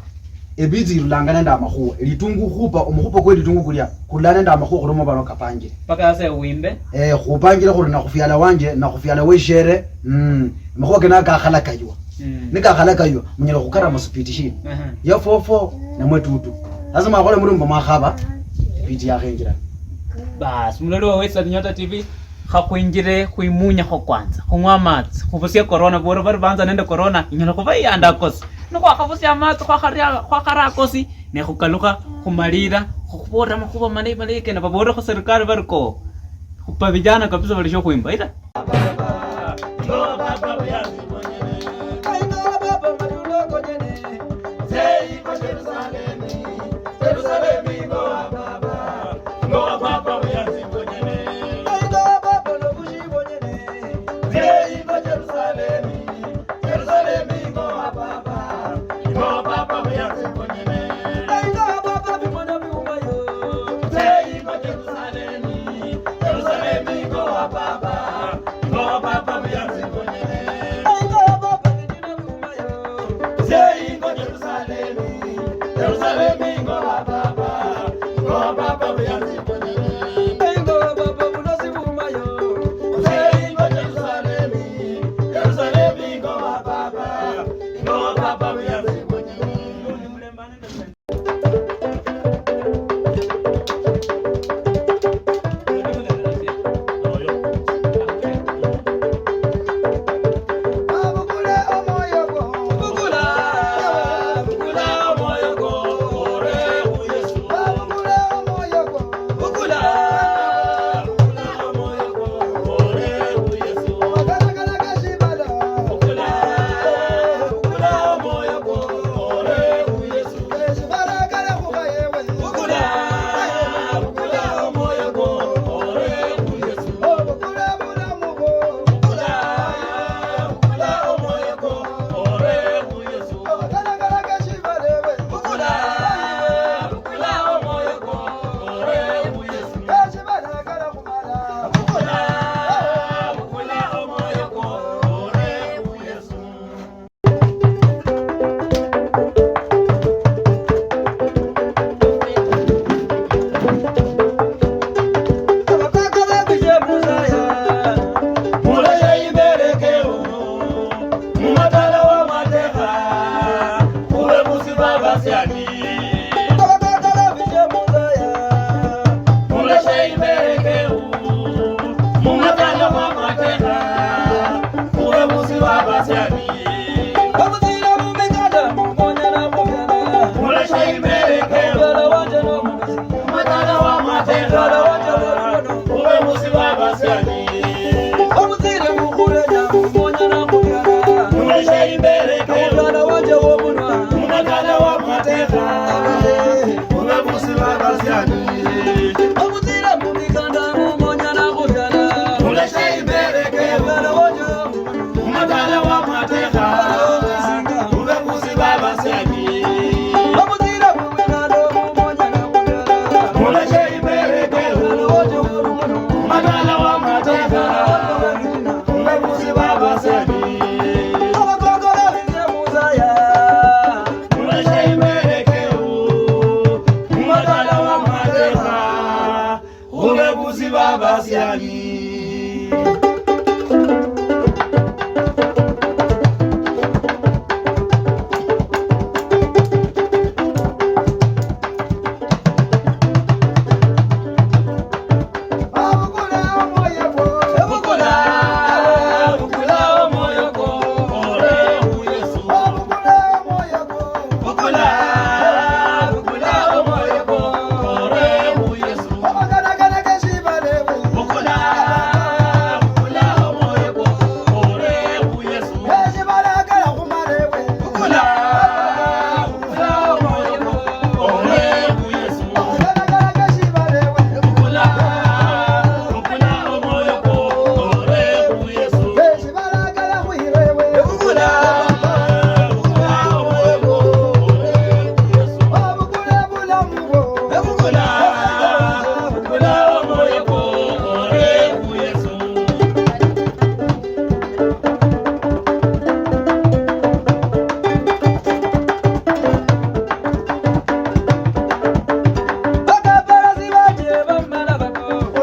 ebitsi irulanga nende amakhuwa. Elitungu khupa, omukhupa kwe litungu kulia kurula nende amakhuwa khuli mubaro kapanjire. Paka sasa ewimbe. Eh, khupanjire khuli nakhufiala wanje, nakhufiala weshere. Mm. Amakhuwa kena kakhalakaywa. Mm. Nikakhalakaywa, munyala khukara mu speed shina. Aha. Ya four four, namwe two two. Lazima akhole muri mbo mwakhaba, speed yakhenjira. Bas, muloli wa Western Nyota T V. Khakhwinjire khwimunyakho kwanza, khung'we amatsi, khubusie corona. Bora bari banza nende corona, inyala khuba iyanda akosi. Nikhwakhabusia amatsi, khwakharia- khwakharaa akosi, ne khukalukha khumalira, khukhubolera amakhuwa malayi malayi kene, babolere khu serikali bari ko. Khupa vijana kabisa baleshe khwimba, ita? Muleshe imbelekeu, mumakanda wa mateka, kube busi bwa basiani. Muleshe imbelekeu, mumakanda wa mateka, kube busi bwa basiani. Muleshe imbelekeu, mumakanda wa mateka, kube busi bwa basiani. Muleshe imbelekeu, mumakanda wa mateka, kube busi bwa basiani. Muleshe imbelekeu, mumakanda wa mateka, kube busi bwa basiani. Muleshe imbelekeu, mumakanda wa mateka, kube busi bwa basiani.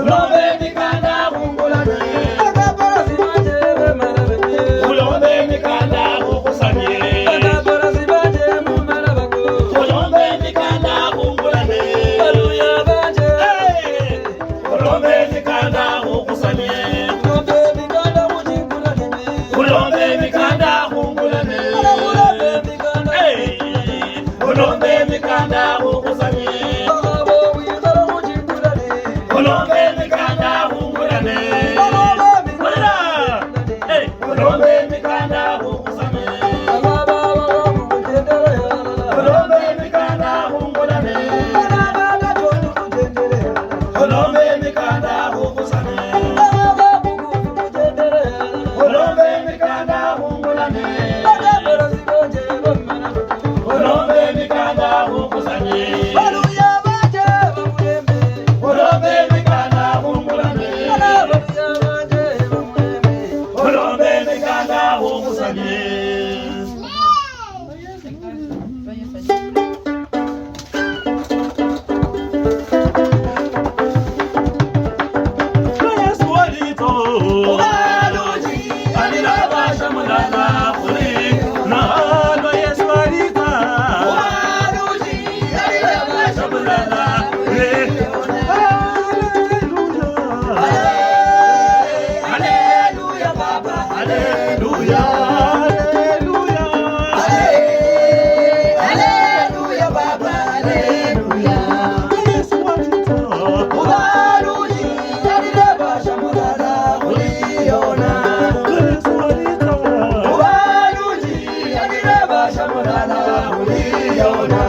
Khulombe emikanda khukhusanie. Khulombe emikanda khukhusanie. Khulombe emikanda khukhingulane. Khulombe emikanda khungulane. Khulombe emikanda. Hey. Khulombe emikanda khukhusanie. Bakhaba obwikhalo khuchingulane. Khulombe emikanda khungulane. Bakhaba obwikhalo khuchingulane. Hey. Khulombe emikanda khukhusanie. Khulombe emikanda khungulane. Khulombe emikanda khukhusanie. Khulombe emikanda khungulane. Khulombe emikanda khukhusanie. Khulombe emikanda khungulane. Khulombe emikanda khukhusanie. Lwa Yesu walitsa, alilabasha mulala khuli, na lwa Yesu walitsa, alilabasha mulala, eh, hallelujah. Haleluya, Baba. Haleluya, haleluya. Haleluya, Baba. Haleluya. Yesu walitsa. Ubaluji, yalileba shamulala, uliyona. Yesu walitsa. Ubaluji, yalileba shamulala, uliyona.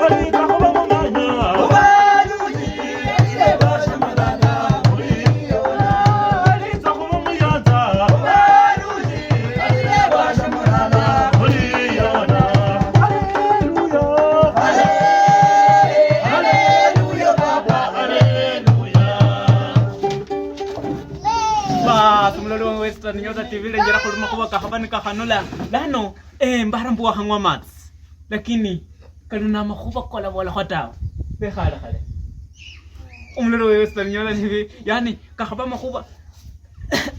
Walitsa khuba mumanya. Ubaluji, yalileba shamulala, uliyona. Walitsa khuba muyanza. Ubaluji, Baas, omuloli wa Western Nyota T V, lenjera khuli makhuba kakhaba nikakhanula. Lano, eh, mbara mbu wakhang'wa amatsi. Lakini, kano namakhuba kolabolakho tawe. Bekhale khale. Omuloli wa Western Nyota T V, yani, kakhaba makhuba.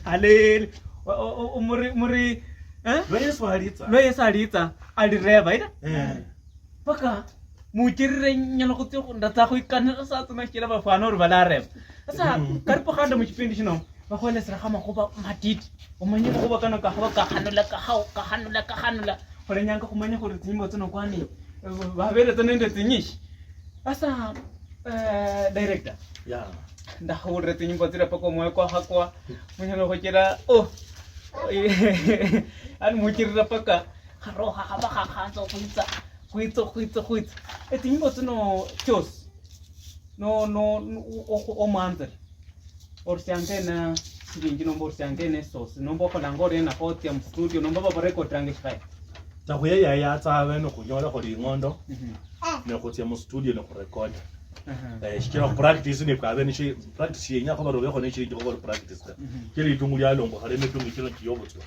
Alele. O-, o-, o-, muri, muri, eh? Lwa Yesu alitsa. Lwa Yesu alitsa, alireba, ira? Eh. Paka muchirire nyala khutsia khu-, ndatsa khwikanira saa tsino shichira bafwana ori balareba. Sasa, karibu khandi mushipindi shino, bakhwelesera kho amakhuba matiti. Omanye amakhuba kano kakhuba kakhanula, kakhau-, kakhanula, kakhanula. Khulenyanga khumanye khuri tsinyimbo tsino kwani, eh, babere tsa nende tsinyishi. Sasa, eh, director. Yeah. Ndakhulira tsinyimbo tsira paka omwoyo kwakhakwa. Munyala khuchira, oh. Ani muchirira paka. Kharoha khaba khakhanza okhwitsa, khwitsa, khwitsa, khwitsa. Etsinyimbo tsino tsiosi. No, no, no, o-, o-, omwanzire. Orusianga ena silingi nomba orusianga ena esosi. Nomba okholanga oriena khotsia mu studio, nomba babarekodiranga eshikhaya. Takhuyeyaya tsa abe nokhunyola khuli ing'ondo, mhm, nekhutsia mu studio nekhurekoda. Aha. Eh, shichira practice nefwe abe nishi, practice yenya khuba robekho neshilingi khukhola practice ta. Mhm. Shichira litungu lialongwa khale, emitungu chino chiyobutswa.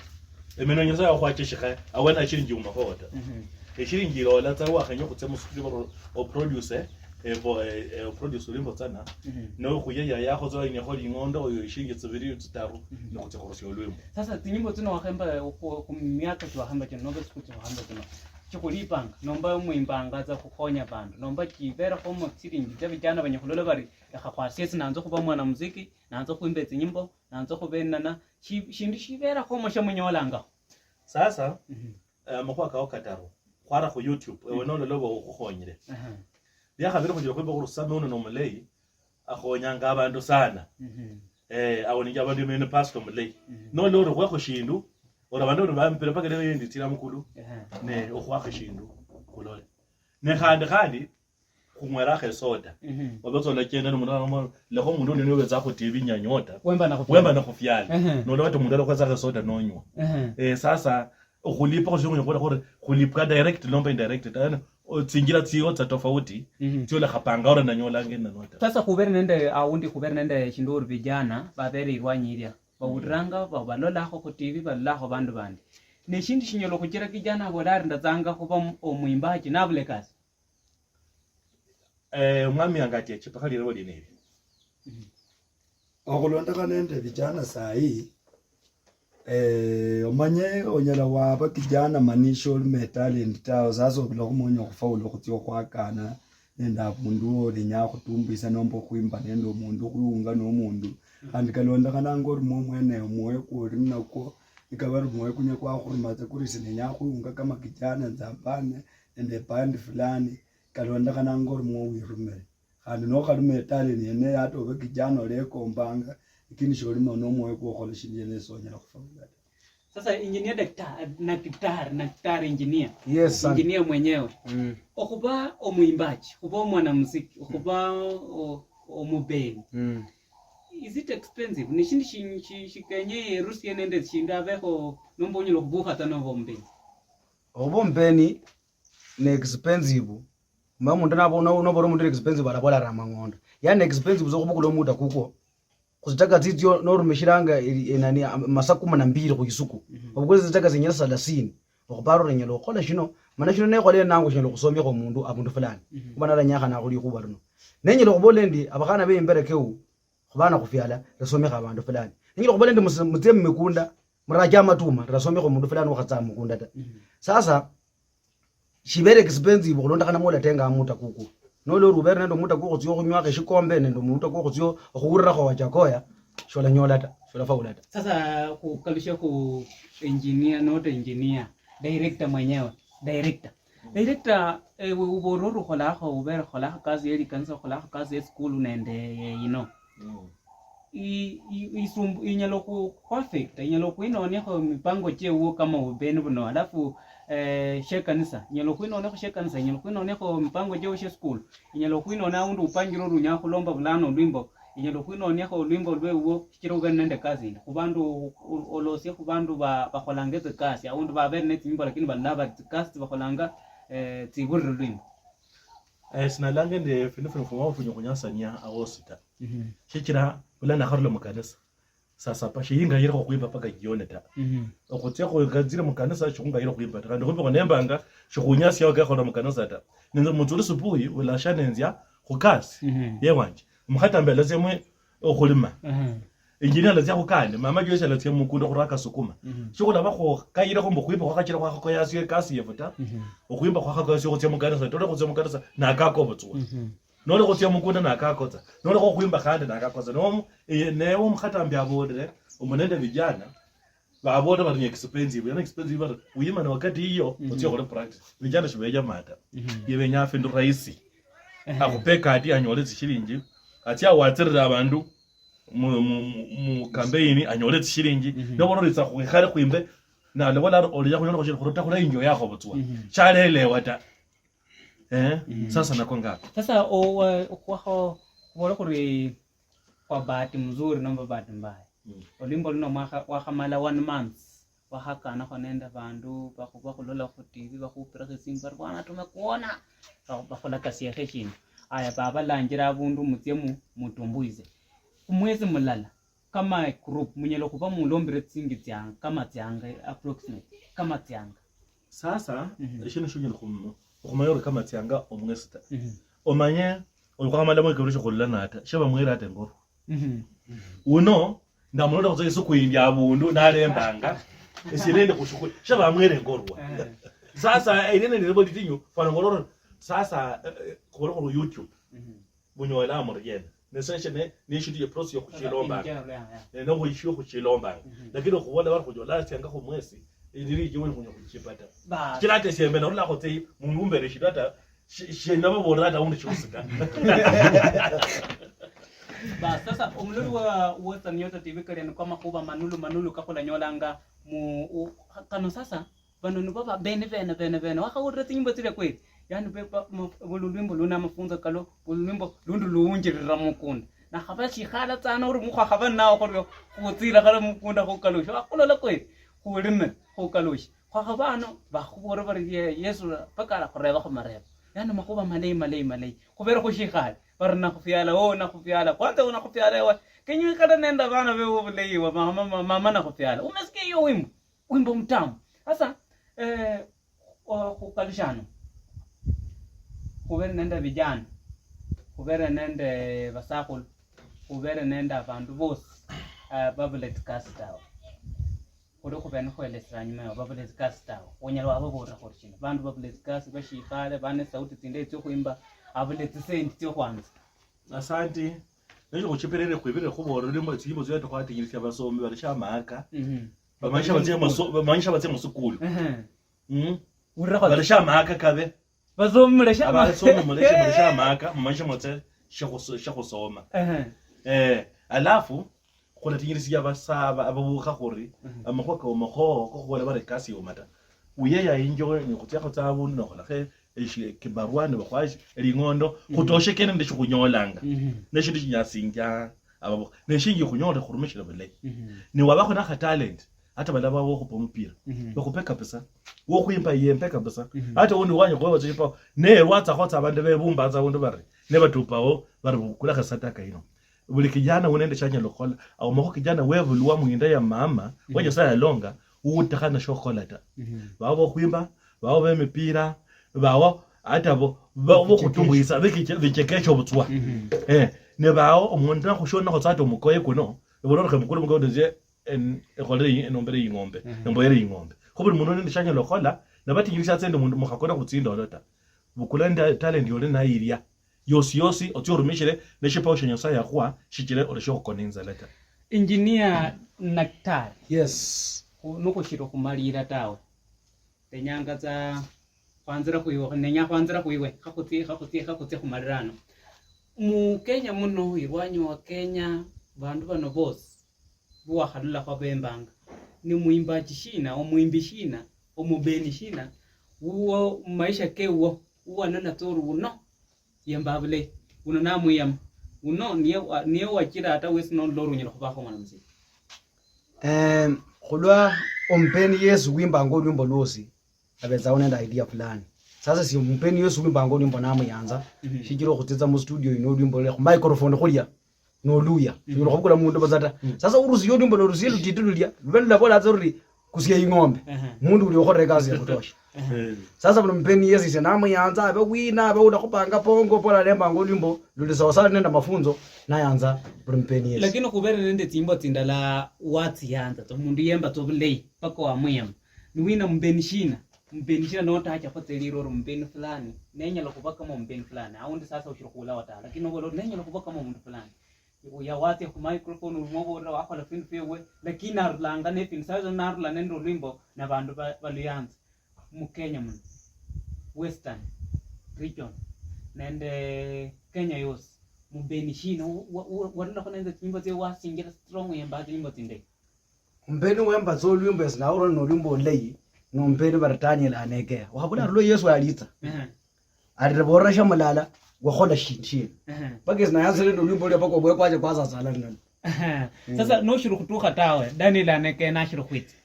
Emeno Nyasaye akhwacha eshikhaya, awene ashilingi umakhowo ta. Mhm. Eshilingi ilola tsa wakhenya khutsia mu studio, o-, oproduce, evo-, eh, eh, oproduce olwimbo tsana. Mhm. Nokhuyeyayakho tsa inyekho ling'ondo, oyo eshilingi tsibili tsitaru, mhm, nokhutsia khurusia olwimbo. Sasa tsinyimbo tsino wakhemba khu, khu miaka chiwakhemba chino, nomba tsiku tsiwakhemba tsino, chikhulipanga, nomba mwimbanga tsa khukhonya bandu, nomba chiberekho mu tsilingi tsia vijana banyala khulola bari, lekha khwasie esi nanza khuba mwana muziki, nanza khwimba tsinyimbo, nanza khubenana, shi-, shindu shiberakho omo shiamunyolangakho. Sasa, mhm, eh, amakhuwa kao kataru, khwara khu YouTube, ewe, mhm, nolola oba ukhukhonyire. Aha. Liakhabiri khuchira khwimba khuri Sami uno nomulayi, akhonyanga abandu sana. Mhm. Eh, awoninja abandu imene pastor mulayi. Mhm. Nolola ori khwekho shindu, ori abandu bano bampira paka leo yendi tira mukulu. Aha. Ne okhwakho shindu, khulole. Ne khandi, khandi, khung'werakho esoda. Mhm. Obe tsa olachenda nomundu alamo, lekha omundu undi niwe obetsa khu T V nyanyota. Wemba nakhufyala. Wemba nakhufyala. Ehe. Nolola ati omundu alakhwetsakho esoda nonywa. Ehe. Eh, sasa, okhulipa khusio khunyala khubera khuri, khulipwa direct nomba indirect. Yaani, o-, tsinjira tsio tsa tofauti, mhm, tsio olekhapanga ora nanyolanga ena nota. Sasa khubere nende aundi, khubere nende shindu ori vijana, babere irwanyi iria. Bawuliranga, ba-, balolakho khu T V, balolakho bandu bandi. Ne shindu shinyala okhuchira kijana abola ari, ndatsanga khuba mu-, omwimbaji, nabula ekasi. Eh, omwami yangatia echipa khali liloba liene eli. Mhm. Okhulondokhana nende vijana sahi, eh, omanye onyala waba kijana manisha oli me talent tawe, sasa obula khumanya okhufaulu khutsia okhwakana nende abundu olenya khutumbuisa nomba okhwimba nende omundu, okhwiunga nomundu. Mhm. Khandi kalondokhananga oli mwo mwene omwoyo kwo oli nakwo, nikaba oli mwoyo kunya kwakhuruma tsa kuri sinenya khwiunga kama kijana nzambane nende band fulani, kalondokhananga oli mwo wirumire. Khandi nokhaluma etalent yene eyo, hata obe kijana olekombanga, lakini sholima nomwoyo kwo okhola shindu yene eyo sonyala khufaula ta. Sasa engineer, dakta-, nakitari, nakitari engineer. Yes, sir. Engineer mwenyewe. Mm. Okhuba omwimbaji, okhuba omwanamuziki, okhuba o-, omubeni. Mm. Is it expensive? Ni shindu shi-, shi-, shikenye erusie nende shindu abekho, nomba onyala okhubukha ta noba omubeni? Okhuba omubeni ni expensive. Mba omundu nabo-, no-, nobola omundu ni expensive, alabola ari amang'ondo. Yani expensive tsa okhubukula omuda kukwo. Khutsitaka tsitsio norumishiranga eli-, enani, am-, masaa kumi na mbili khuisuku. Mhm. Obukule tsitaka tsinyira thelathini. Okhupara ori enyala okhukhola shino, mana shino nekhola enango shinyala okhusomiakho omundu abundu fulani. Mhm. Khuba nalanyakhana khulikhuba lino. Nenyala okhubola endi, abakhana be imbere keu, khubana khufyala, resomekha abandu fulani. Nenyala okhubola endi mus-, mutsie mumikunda, murache amatuma, rasomekha omundu fulani wakhatsaa mumukunda ta. Mhm. Sasa, shibere expensive khulondokhana mwa olatenga amuta kukwo. Nolola ori ubere nende omuta kwo khutsia okhunywakho eshikombe nende omuta kwo khutsia okhuwulirakho Wajakoya, sholanyola ta, sholafaula ta. Sasa khukalushe khu engineer, not engineer, director mwenyewe, director. Director, ewe ubola ori okholakho, ubere okholakho kasi ye likanisa, okholakho kasi ye school nende yino. Mm. I-, i-, isumbu-, inyala khu-, khu affecta, inyala okhwinoniakho mipango chiewuwo kama obubeni buno, alafu, eh, shekanisa, inyala okhwinoniakho shekanisa, inyala okhwinoniakho mipango chiewuwo shie school, inyala okhwinona aundi upangire ori unyala khulomba bulano olwimbo, inyala okhwinoniakho olwimbo lwewuwo shichira ubere nende ekasi yindi. Khubandu u-, u-, olosie khubandu ba-, bakholanga etsikasi, aundi babere netsinyimbo lakini balala bali tsikasi tsibakholanga, eh, tsibulire olwimbo. Eh, sinalanga endi findu fino fumao funyala khunyasania awosi ta. Mhm. Shichira bula nakharula mukanisa, saa saba, shiyinga yilikho khwimba paka jioni ta. Mhm. Okhutsia khu-, nga nzire mukanisa, shikhunga yilikho khwimba ta. Khandi khwimba khunembanga, shikhunyasiao kekhola mukanisa ta. Ninze mutsuri subuhi, ulasha nenzia khukasi. Mhm. Ye wanje. Mukhatambela ziemwe okhulima. Mhm. Engineer alatsia khukandi, mama Joyce alatsia mukunda khuraka sukuma. Mhm. Shikhulaba khukayire khumbu khwimba khwakhachira khwakhakoyasio ekasi yefu ta. Mhm. Okhwimba khwakhakoyasio khutsia mukanisa, tole khutsia mukanisa, nakako butswa. Mhm. Nole khutsia mukunda nakakotsa. Nole khukhwimba khandi nakakotsa. No, eh, ne omukhatambi abolere, omunende vijana, babola bari ni expensive. Yani expensive bari, uyimane wakati hiyo, mhm, utsia khole practice. Vijana shibeja mata. Mhm. Ye benya findu rahisi. Ehe. Akhupe kadi anyole tsishilingi. Atsia watsirira abandu mu, mu, mu, mu campaign anyole tsishilingi. Mhm. Nobola oritsa khwikhale khwimbe, nalobola ari olija khunyola khushiri khuruta khula injo yakho butswa. Mhm. Shalelewa ta. Eh, mhm, sasa nako ngako. Sasa owa-, okhwakho-, khubola khuri kwa bahati mzuri nomba bahati mbaya. Mm. Olwimbo luno mwakha-, wakhamala one month, wakhakanakho nende bandu, bakhu-, bakhulola khu T V, bakhupirakho esimu, bari, "Bwana, tumekuona." Bakhu-, bakhulakasiakho eshindu. Aya, babalanjira abundu mutsie mu-, mutumbuise. Khumwesi mulala, kama group, munyala khuba mulombire tsingi tsianga, kama tsianga, approximate, kama tsianga. Sasa, mhm, eshindu shiunyala khum-, khumanya ori kama tsianga omwesi ta. Mhm. Omanye, ori khwamala mwekabili shikhulolana ta, shaba mwere ata engorwa. Mhm. Uno, ndamulola khutsa isuku yindi abundu, nalembanga, esirende khushuku, shaba mwere engorwa. Eh. Sasa, erene nilibo litinyu, fana ngororo, sasa, eh, eh, khubole khuli YouTube. Mhm. Bunyola muriena. Ne seshe ne, ne shindu ye process yo khuchilombanga. Eh, no khwishiyo khuchilombanga. Mhm. Lakini okhubola bari khunyola asianga khu mwesi, ilili ijiwe khunya khuchipata. Bas. Kila ate siembe na rula khotse, mundu umbere shindu ata, shi-, shenda babola ata undi chiusika. Bas, sasa, omuloli wa Western Nyota T V kali ni kwa makhuba manulu, manulu kakhulanyolanga mu, u-, kano sasa, bano nibo ba-, bene, bene, bene, bene. Wakhawulira tsinyimbo tsilia kweli? Yani, be-, ba-, ma-, buli lwimbo luna amafunzo kalo, buli lwimbo lundi luwunjirira mukunda. Nakhaba shikhala tsana ori mukhakhaba nao khurio, khutsira khala mukunda khukalusha. Wakhulola kweli? Khulime, khukalusha. Khwakhaba ano, bakhubola bari, "Ye-, Yesu, paka arakhureba khumarebo." Yani, makhuba malayi, malayi, malayi. Khubera khushikhale, bari, "Nakhufiala, oh, nakhufiala." Kwanza, nakhufiala ewe, kenywe kata nende abana bewe obulayi, wa mama, ma-, mama nakhufiala. Umesikia hiyo wimbo? Wimbo mtamu. Sasa, eh, o-, khukalushano. Khubere nende vijana. Khubere nende basakhulu. Khubere nende abandu bosi, eh, babula tsikasi tawe. Khuli khube nikhwelesera anyuma yao, babula tsikasi tawe. Onyala wababolera khuli shina? Bandu babula tsikasi, bashikhale, bane sauti tsindayi tsiokhwimba, abula tsisendi tsiokhwanza. Asante. Nesho khuchipirire khwibire khubola lulimo tsinyimbo tsio khwatinyirisia basomi bali shamaka. Mhm. Bamanyisha batsia maso-, bamanyisha batsia musukulu. Ehe. Mm. Urira kwa bali shamaka kabe. Basomi mule shama-, abasomi mule shama-, shamaka, mumanyisha mutse shakhuso-, shakhusoma. Ehe. Eh, alafu, khulatinyirisia basaba, ababukha khuri, mhm, amakhuwa kao makhoho, kokhubola bari ekasi yoma ta. Uye ya injo, ni khutsiakho tsa abundu, nokholakhe eshi-, kibarua nibakhwa eshi-, eling'ondo, mhm, khutosheke nende shikhunyolanga. Mhm. Neshindu shinyasinjia ababo. Neshingi khunyole khurumishire bulayi. Mhm. Niwabakho nakha talent, hata balaba wokhupa omupira. Mhm. Bakhupe kabisa. Wokhwimba yembe kabisa. Mhm. Hata undi wanya khweba tsipawo. Ne lwatsakho tsa abandu bebumbanza abundu bari, ne batupawo, bari bukula kha sadaka yino. Buli kijana uli nende shanyala okhukhola. Awo makho kijana webulwa muinda ya mama, mhm, wa Nyasaye alonga, utekhana shokhukhola ta. Mhm. Bawo bokhwimba, bawo bemipira, bawo hata bo, ba-, bokhutumbuisa, bikiche-, bichekesha obutswa. Mhm. Eh, ne bawo omundu nakhushona khutsa hata omukoye kuno, ebulorokhe mukulu mukoye ndezie, en-, ekholere yi-, enombere ying'ombe, mhm, emboyere ying'ombe. Kho buli mundu nende shanyala okhukhola, nabatinyirisia tsa nende mundu mukhakona khutsindolo ta. Bukula nda-, talent yoli nayo ilia. Yosi yosi, otsie orumishire, neshipawo shia Nyasaye yakhuha, shichire oleshe okhukona inzala ta. Engineer Naktari. Yes. Khu-, nukhushiri okhumalira tawe. Ndenyanga tsa khwanzira khwiwe, nenya khwanzira khwiwe, khakhutsie, khakhutsie, khakhutsie khumalira ano. Mu Kenya muno, irwanyi wa Kenya, bandu bano bosi, buwakhalolakho bembanga. Ni mwimbaji shina, omwimbi shina, omubeni shina, wuwo mumaisha kewuwo, uwanona tsa ori wuno yemba bulayi. Wuno namwiyama. Wuno niye wa-, niye wachira ata wesi nolola ori unyala khubakho mwana musili. Em, khulwa omubeni Yesu wimbanga olwimbo lwosi, abetsaho nende idea fulani. Sasa si omubeni Yesu wimbanga olwimbo namuyanza, mhm, shichira okhutsitsa mu studio ino olwimbo lule khu microphone khulia, noluya. Mhm. Unyala khubukula mundu busa ta. Mhm. Sasa urusiye olwimbo norusiye lutiti lulia, lube lulabola tsa luri, "Kusia ing'ombe." Ehe. Mundu uli okholere ekasi ya kutosha. Eh. Sasa buli mupeni yesi ise namuyanza, abe wina, abe ulakhupanga pongo, bola nembanga olwimbo luli sawasawa nende mafunzo, nayanza buli mupeni yesi. Lakini khubere nende tsimbo tsindala watsiyanza tsa, omundu yemba tsa obulayi, paka wamuyema. Ni wina mupeni shina? Mupeni shina notacha khutselira ori mupeni fulani, nenyala khuba kama omupeni fulani. Aundi sasa ushiri khulawo ta, lakini obola ori nenyala khuba kama omundu fulani. Uya watsia khu microphone, uli mubolela wakhola findu fiewe, lakini narulanga ne findu. Sasa narula nende olwimbo, na bandu ba-, baluyanza. Mu Kenya muno, Western region, nende Kenya yosi, mubeni shina, wa-, wa-, warulakho nende tsinyimbo tsie wasinjira strong, yemba tsinyimbo tsindayi? Omumbeni wemba tsa olwimbo, esi naurwa nolwimbo olulayi, nomumbeni bari Daniel Anekea. Wakhabula arulwa Yesu alitsa. Ehe. Ari, "Reborera shamulala, wakhola shindu shina?" Ehe. Mpaka esi nayanzire nolwimbo lwa mpaka obwe kwache kwasasala nalo. Ehe. Mm. Sasa noshiri khutukha tawe, Daniel Anekea nashiri khwitsa.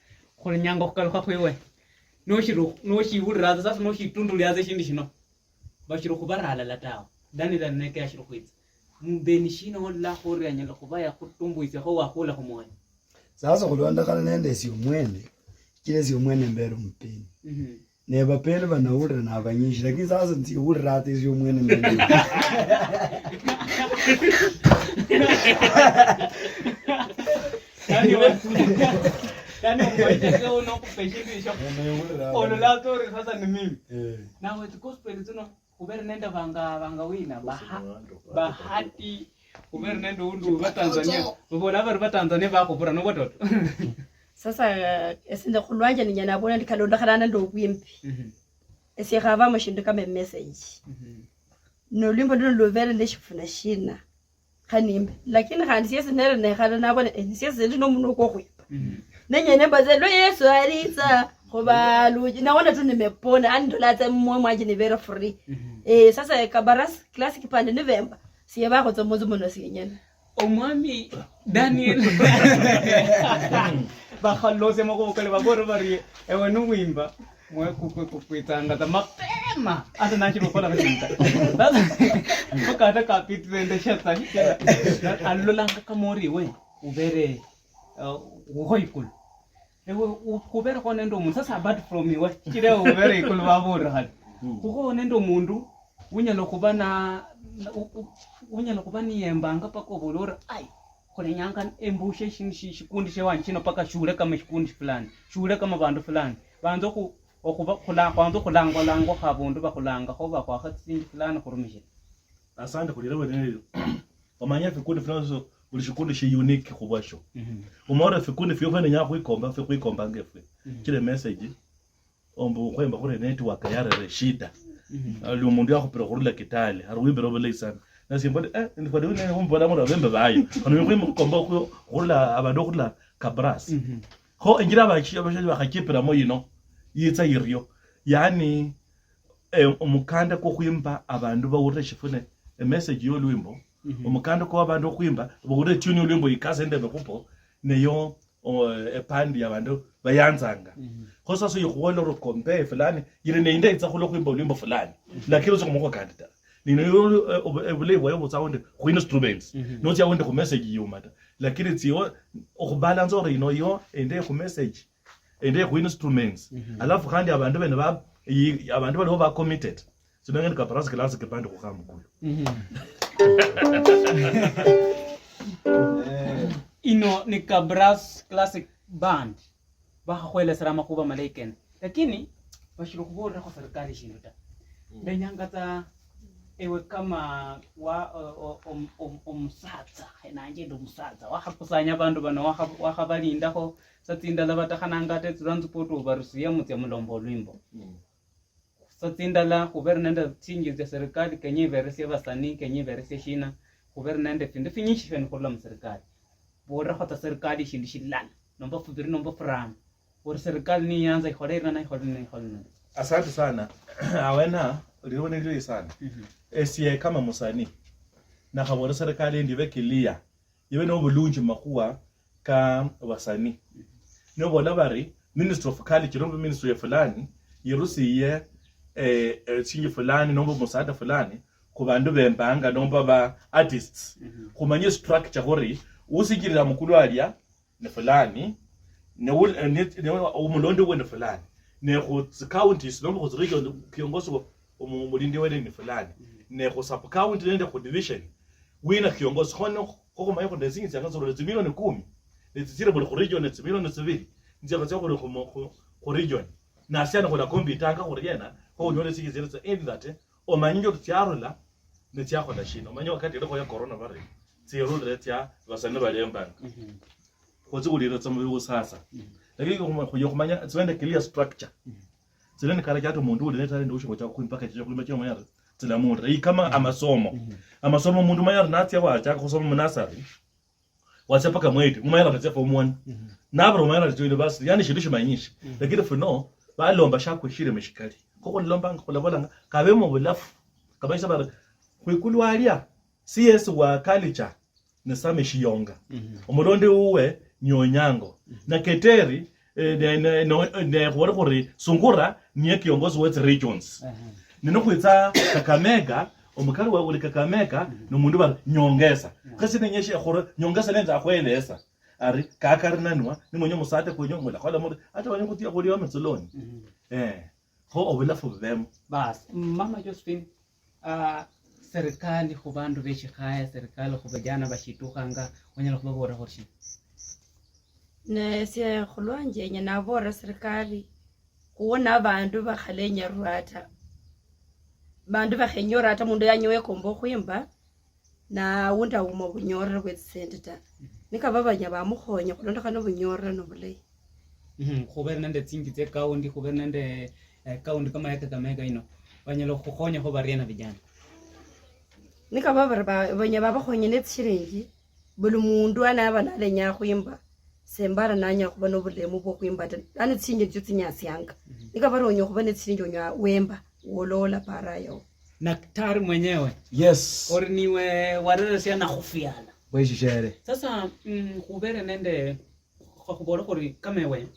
Khulinyanga okhukalukha khwiwe. Noshiri, noshiwulira tsa, sasa noshitundulia tsa eshindu shino. Bashiri khubara halala tawe. Daniel Anekea ashiri khwitsa. Mubeni shina ololakho ori anyala khuba yakhutumbuisiakho wakhula khumwoyo? Sasa khulondokhana nende esie omwene, shichira esie omwene mbere omupeni. Mhm. Ne bapeni banawulira nabanyishi, lakini sasa nziwulira ata esie omwene mbere. Yani, yani omwechese uno okhupa eshindu esho. Newulira ata. Olola ata ori sasa ni mimi. Eh. Nawe tsi gospel tsino Khubere nende banga, banga wina, Baha-, Bahati, khubere nende undu Batanzania, babola bari Batanzania bakhubura, nobwo toto. Sasa, eh, ese nde khulwanje ninyala nabola ndi kalondokhana nende obwimbi. Mhm. Ese khabamo shindu kama message. Mhm. Nolwimbo luno lubere neshifuna shina? Khanimbe. Lakini khandi siesi nere nekhala nabona, eh, siesi ndi nomunwa kwokhwimba. Mhm. Nenyene mbaze, "Lwa Yesu alitsa, khubaluji." Naona tu nimepona, yani ndola tsa mwoyo mwanje nibere free. Mhm. Eh, sasa Kabaras Classic Band nibemba, siye bakhotsa munzu muno sienyene. Omwami Daniel. Bakhalosia makhuwa kali babore bari, "Ewe nuwimba." Mwe kukwe kukwitsanga tsa mapema. Hata nachiri kukhola bashinga. Sasa, mpaka hata kapitire ndesha tsa, shichira, alolanga kama ori iwe, ubere, uh, uho ikulu. Ewe, u-, uberekho nende omundu. Sasa, apart from iwe, shichira ewe ubere ikulu, babolera khale. Mm. Khukhoho nende omundu, unyala khuba na, na, u-, u-, unyala khuba niyembanga paka obola ori, "Ai, khulenyanga embushe shindu shi-, shikundi shiewanje shino paka shule kama shikundi fulani, shule kama bandu fulani." Banza khu-, okhuba-, khula-, khwanza okhulangwalangwa kho abundu bakhulangakho, bakhwakha tsisendi fulani khurumishira. Asante, khulira bwene nilio. Omanya fikundi fino so, buli shikundi shi unique khubwasho. Mhm. Umaona fikundi fio fwene nya khwikomba, fwe khwikombanga efwe. Mhm. Chile message, ombu khwemba khuri network yarere shida. Mhm. Ali omundu yakhupira khurula Kitale, ari wimbira obulayi sana. Nasi mbona, eh, ndi kwadi wine humbola muri abembe bayo. Ano khwimba khukomba khu-, khurula abandu khurula Kabras. Mhm. Kho enjira abachi-, abashaji bakhachipiramo yino, yitsa yirio. Yaani, eh, omukanda kwo khwimba abandu bawulire shifune, e message yolwimbo, mhm, omukanda kwo abandu khwimba, bawulire tune yolwimbo yikase nende mikhupo, neyo, o, epandi yabandu bayanzanga. Mhm. Kho sasa yikhubola ori compare fulani, yiri neinda yitsa khulwa khwimba olwimbo fulani. Mhm. Lakini otsi khumukho kandi ta. Nino yo, eh, obu-, eh, obulayi bwayo butsa aundi khu instruments. Mhm. Notsia aundi khu message yuma ta. Lakini tsiwo, okhubalansa ori ino yo, ende khu message, ende khu instruments. Mhm. Alafu khandi abandu bene ba, yi, abandu baliwo ba committed. Sino ngene Kabarasi Classic Band khukha mukulu. Mhm. Ino ni Kabarasi Classic Band. Bakhakhwelesera amakhuba malayi kene. Lakini, bashiri khubolerakho serikali shindu ta. Mm. Ndenyanga tsa ewe kama wa, o-, o-, om-, om-, omusatsa, enanje ndi omusatsa, wakhakusanya abandu bano, wakha-, wakhabalindakho, sa tsindala batakhananga ata etsi transport obarusiamo tsia mulomba olwimbo. Mm. Sa tsindala khubere nende tsinjili tsia serikali, kenya iberesie basanii, kenya iberesie shina, khubere nende findu finyishi fia nikhurula muserikali. Bolerakho tsa serikali shindu shilala, nomba fubiri, nomba furano. Ori serikali niyanza ikhole irina, ikhole irina, ikhole irina. Asante sana. Awena, liliwo nilili sana. Mhm. Esie kama musanii, nakhabola serikali endi ibe clear, ibe nobulunji mumakhuwa ka basanii. Nobola bari, Ministry of Culture, nomba ministry ya fulani, yirusiye, eh, eh, shinji fulani, nomba omusaada fulani, khu bandu bembanga, nomba ba artists. Mhm. Khumanye structure khuri, usinjirira mukulu alia, ni fulani, ne ul-, ne, ne omulondi uwe ni fulani. Ne khu tsi counties, nomba khu tsi region, kiongozi wa, omu-, mulindi wa dini fulani. Ne khu sub county nende khu division, wina kiongozi. Khono, kho khumanya khuli nesingi tsianga tsirula tsimilioni kumi. Ne tsitsire buli khu region, ne tsimilioni tsibili. Nzianga tsia khuli khu mo-, khu, khu region. Nasiana khula kombitanga khuli yena, kho unyole singi tsire tsa, in that, eh, omanyinje ori tsiarula, ne tsiakhola shina. Omanye wakati ilikho ya corona bari, tsirulire tsia, basani balembanga. Khutsi khulira tsa mubihu sasa. Lakini khuma-, khuye khumanya, it's when the clear structure. Tsile ni kala kiatu mundu uli ne talent ushiko cha kuimpaka cha kulima cha manyara. Tsila mundu. Hii kama amasomo. Amasomo mundu manyara natsia wa cha kusoma mu nursery. Watsia paka mweti, mumayara natsia form one. Nabra mumayara natsia university. Yani shindu shimanyishi. Lakini funo, balomba shakwe shire mishikali. Koko lomba nga kulabola nga, kabe mu bulafu. Kabaisa bara, kwikulu alia, C S wa culture, ni Sami Shiyonga. Omulondi uwe ni Onyango. Na Keteri, eh, ne, ne, no, ne, khubone khuri Sungura niye kiongozi we tsi regions. Nino khwitsa Kakamega, omukali wa uli Kakamega, ni mundu bari Nyongesa. Khasi nenye shi khuri Nyongesa nenza akhwelesa. Ari, kakarinanwa, ni mwenye musate kwenye mula khola muri, ata wanye kutia khuli wa mitsuloni. Eh, kho obulafu bubemo. Bas, Mama Josephine, ah, serikali khu bandu beshikhaya, serikali khu vijana bashitukhanga, onyala khubaboolera khuli shina? Ne esie khulwanje enye naboolera serikali khuwona abandu bakhalenyerwa ta. Bandu bakhenyora ta, mundu yanya wekomba okhwimba, na aundi auma obunyorere bwe tsisendi ta. Nikaba banya bamukhonya khulondokhana obunyorere nobulayi. Mhm, khubere nende tsinjinji tsia county, khubere nende, eh, county kama ya Kakamega ino, banyala khukhonyakho bariena vijana? Nikaba bari ba-, banya babakhonye netsishilinji, buli mundu anaba nalenya khwimba, sembara nanyala khuba nobulemu bwokhwimba ta. Lano tsinjinji nitsio tsinyasianga. Nikaba bari onyala khuba netsishilinji onyala wemba, wolola para yawo. Daktari mwenyewe. Yes. Ori niwe wareresia nakhufiala. Bweshishere. Sasa, mm, khubere nende, kha-, khubole khuri kama ewe,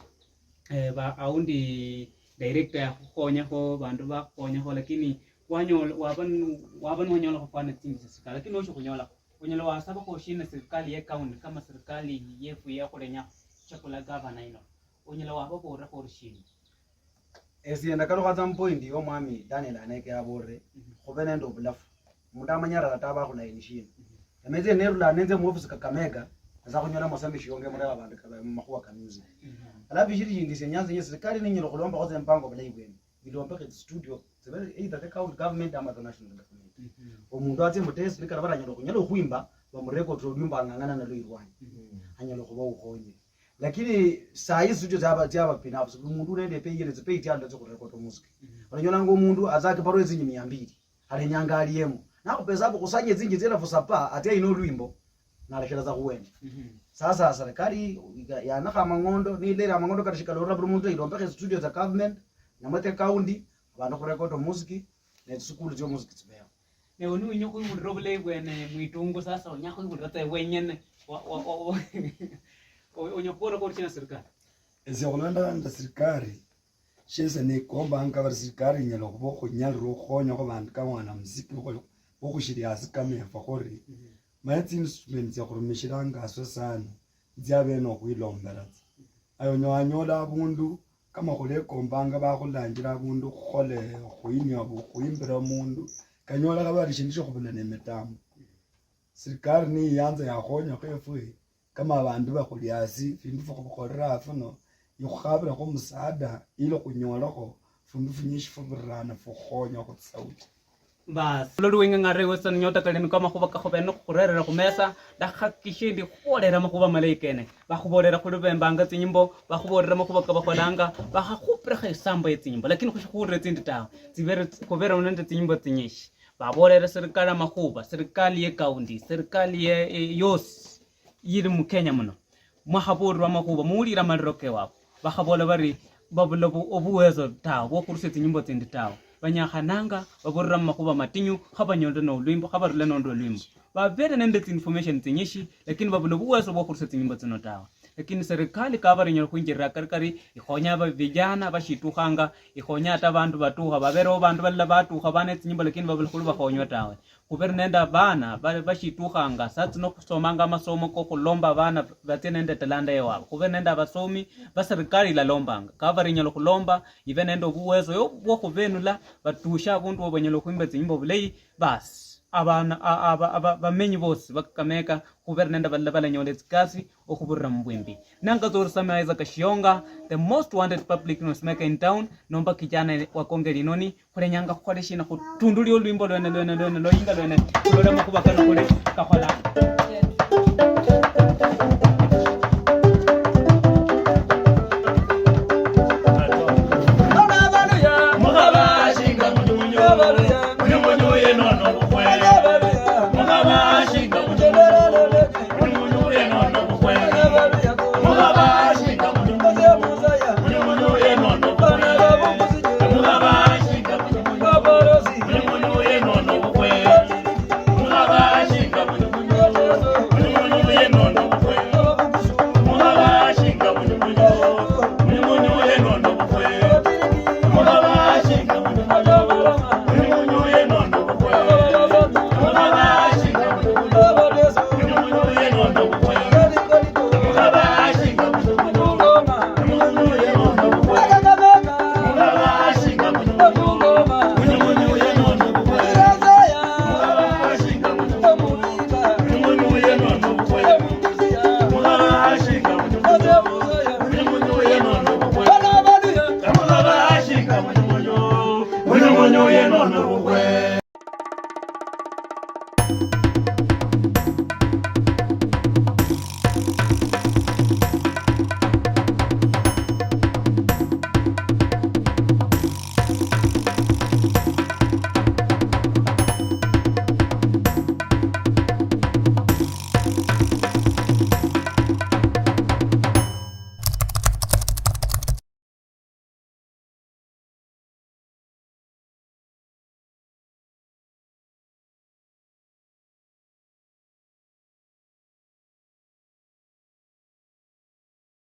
eh, ba, aundi director yakhukhonyakho, bandu bakhukhonyakho, lakini wanyola, waba nu-, waba nonyolakho fwana tsingi tsia serikali, lakini noshi khunyolakho, onyala wasabakho shina serikali ye county, kama serikali yefu yekhulenya khuchakula gavana ino, onyala wababolerakho ori shina? Esie ndakalukha tsa mupoint yo mwami Daniel Aneke abolere, khube nende obulafu. Omundu amanye arala ta abakhulayi ni shina. Emetsi nerula nenze mu office Kakamega, nza khunyola Masami Shionge mureba abandu kaba mu makhuwa ka music. Alafu ishiri shindi ise nyanza nye serikali ninyala khulombakho tsa empango bulayi bwene. Ilombekhe tsi studio, tsibe either the county government ama the national government. Omundu atsie mu test, nikali baranyala khunyala okhwimba, bamurekodi olwimbo ang'ang'ana nalwo irwanyi. Anyala khuba ukhonye. Lakini saa hii studio tsiaba, tsiaba binafsi. Buli mundu nende epei yene, tsipei tsialala tsio khurekota omuziki. Olanyolanga omundu atsaka ebarua etsinji mia mbili. Alenyanga aliemo. Nakhupesa apo khusanye tsinji tsielafu sapa, atsia ino olwimbo, naleshela tsa khuwene. Sasa serikali ya-, yanakha amang'ondo, nilere amang'ondo kata shikalora buli mundu ilombekhe studio tsa government, namwe tsa county, abandu khurekota omuziki, ne tsisukulu tsio muziki tsibeho. Ne uni unya khwibulira obulayi bwene mwitungu sasa, unya khwibulira tsa wenyene. Wa, wa, wa, wa, o-, unya khubola khuli shina serikali? Esie khulonda nende serikali, shese nikombanga bari serikali inyala khuba okhunyalira okhukhonyakho bandu kama wanamuziki okhu-, okhushili hasi kama efwe khuri, manye tsi instruments tsia khurumishilanga haswa sana, nitsia bene okhwilombera tsa. Aye onyala wanyola abundu, kama khulekombanga bakhulanjira abundu khukhole, khuinia bu-, khuimbira omundu, kanyola khaba ari shindu shia khubula ne mitambo. Serikali niyiyanza yakhonyakho efwe, kama abandu bakhuli hasi, findu fia khubikholera fino, ikhukhabirakho omusaada ili khunyolekho fundu funyishi fubirira nifukhukhonya khutsauti. Bas. Loli weng'ang'are wesa ninyota kali niko amakhuba kakhubere nikhurerera khumesa, ndakhakikishe ndi khubolera amakhuba malayi kene. Bakhubolera khuli bembanga tsinyimbo, bakhubolera amakhuba kabakholanga, bakhakhupirakho esambo ye tsinyimbo, lakini khushikhulire tsindi tawe. Tsibere, khubere nende tsinyimbo tsinyishi. Babolere serikali amakhuba, serikali ye county, serikali ye, ye, yosi yili mu Kenya muno. Mwakhaboolwa amakhuba, muwulire amaliro kewabo. Bakhaboola bari babula obu-, obuwezo tawe bwokhurusia tsinyimbo tsindi tawe. Banyakhananga, baburira mumakhuba matinyu, khabanyolere nolwimbo, khabarule nende olwimbo. Babere nende tsi information tsinyishi, lakini babula obuwezo bwokhurusia tsinyimbo tsino tawe. Lakini serikali kaba inyala khwinjirira kari kari, ikhonya aba vijana bashitukhanga, ikhonya hata bandu batukha, babereho bandu balala batukha bane tsinyimbo lakini babula khuli bakhonywa tawe. Khubere nende abana ba- bashitukhanga saa tsino khusomanga amasomo ko khulomba abana batsie nende talanta yewabo. Khubere nende abasomi ba serikali ilalombanga, kaba inyala khulomba ibe nende obuwezo yo- bwo khubenula batushe abundu wo banyala khwimba tsinyimbo bulayi. Basi abana a- aba- aba- bamenyi bosi ba Kakamega khubere nende balala balanyola etsikasi okhubirira mubwimbi. Nanga Zori Samuel Isaac Shionga, the most wanted public noise maker in town, nomba kijana wakonge linoni, khulenyanga khukhole shina? Khutunduli olwimbo lwene lwene lwene loyinga lwene, khulole makhuba kano khuli kakholanga.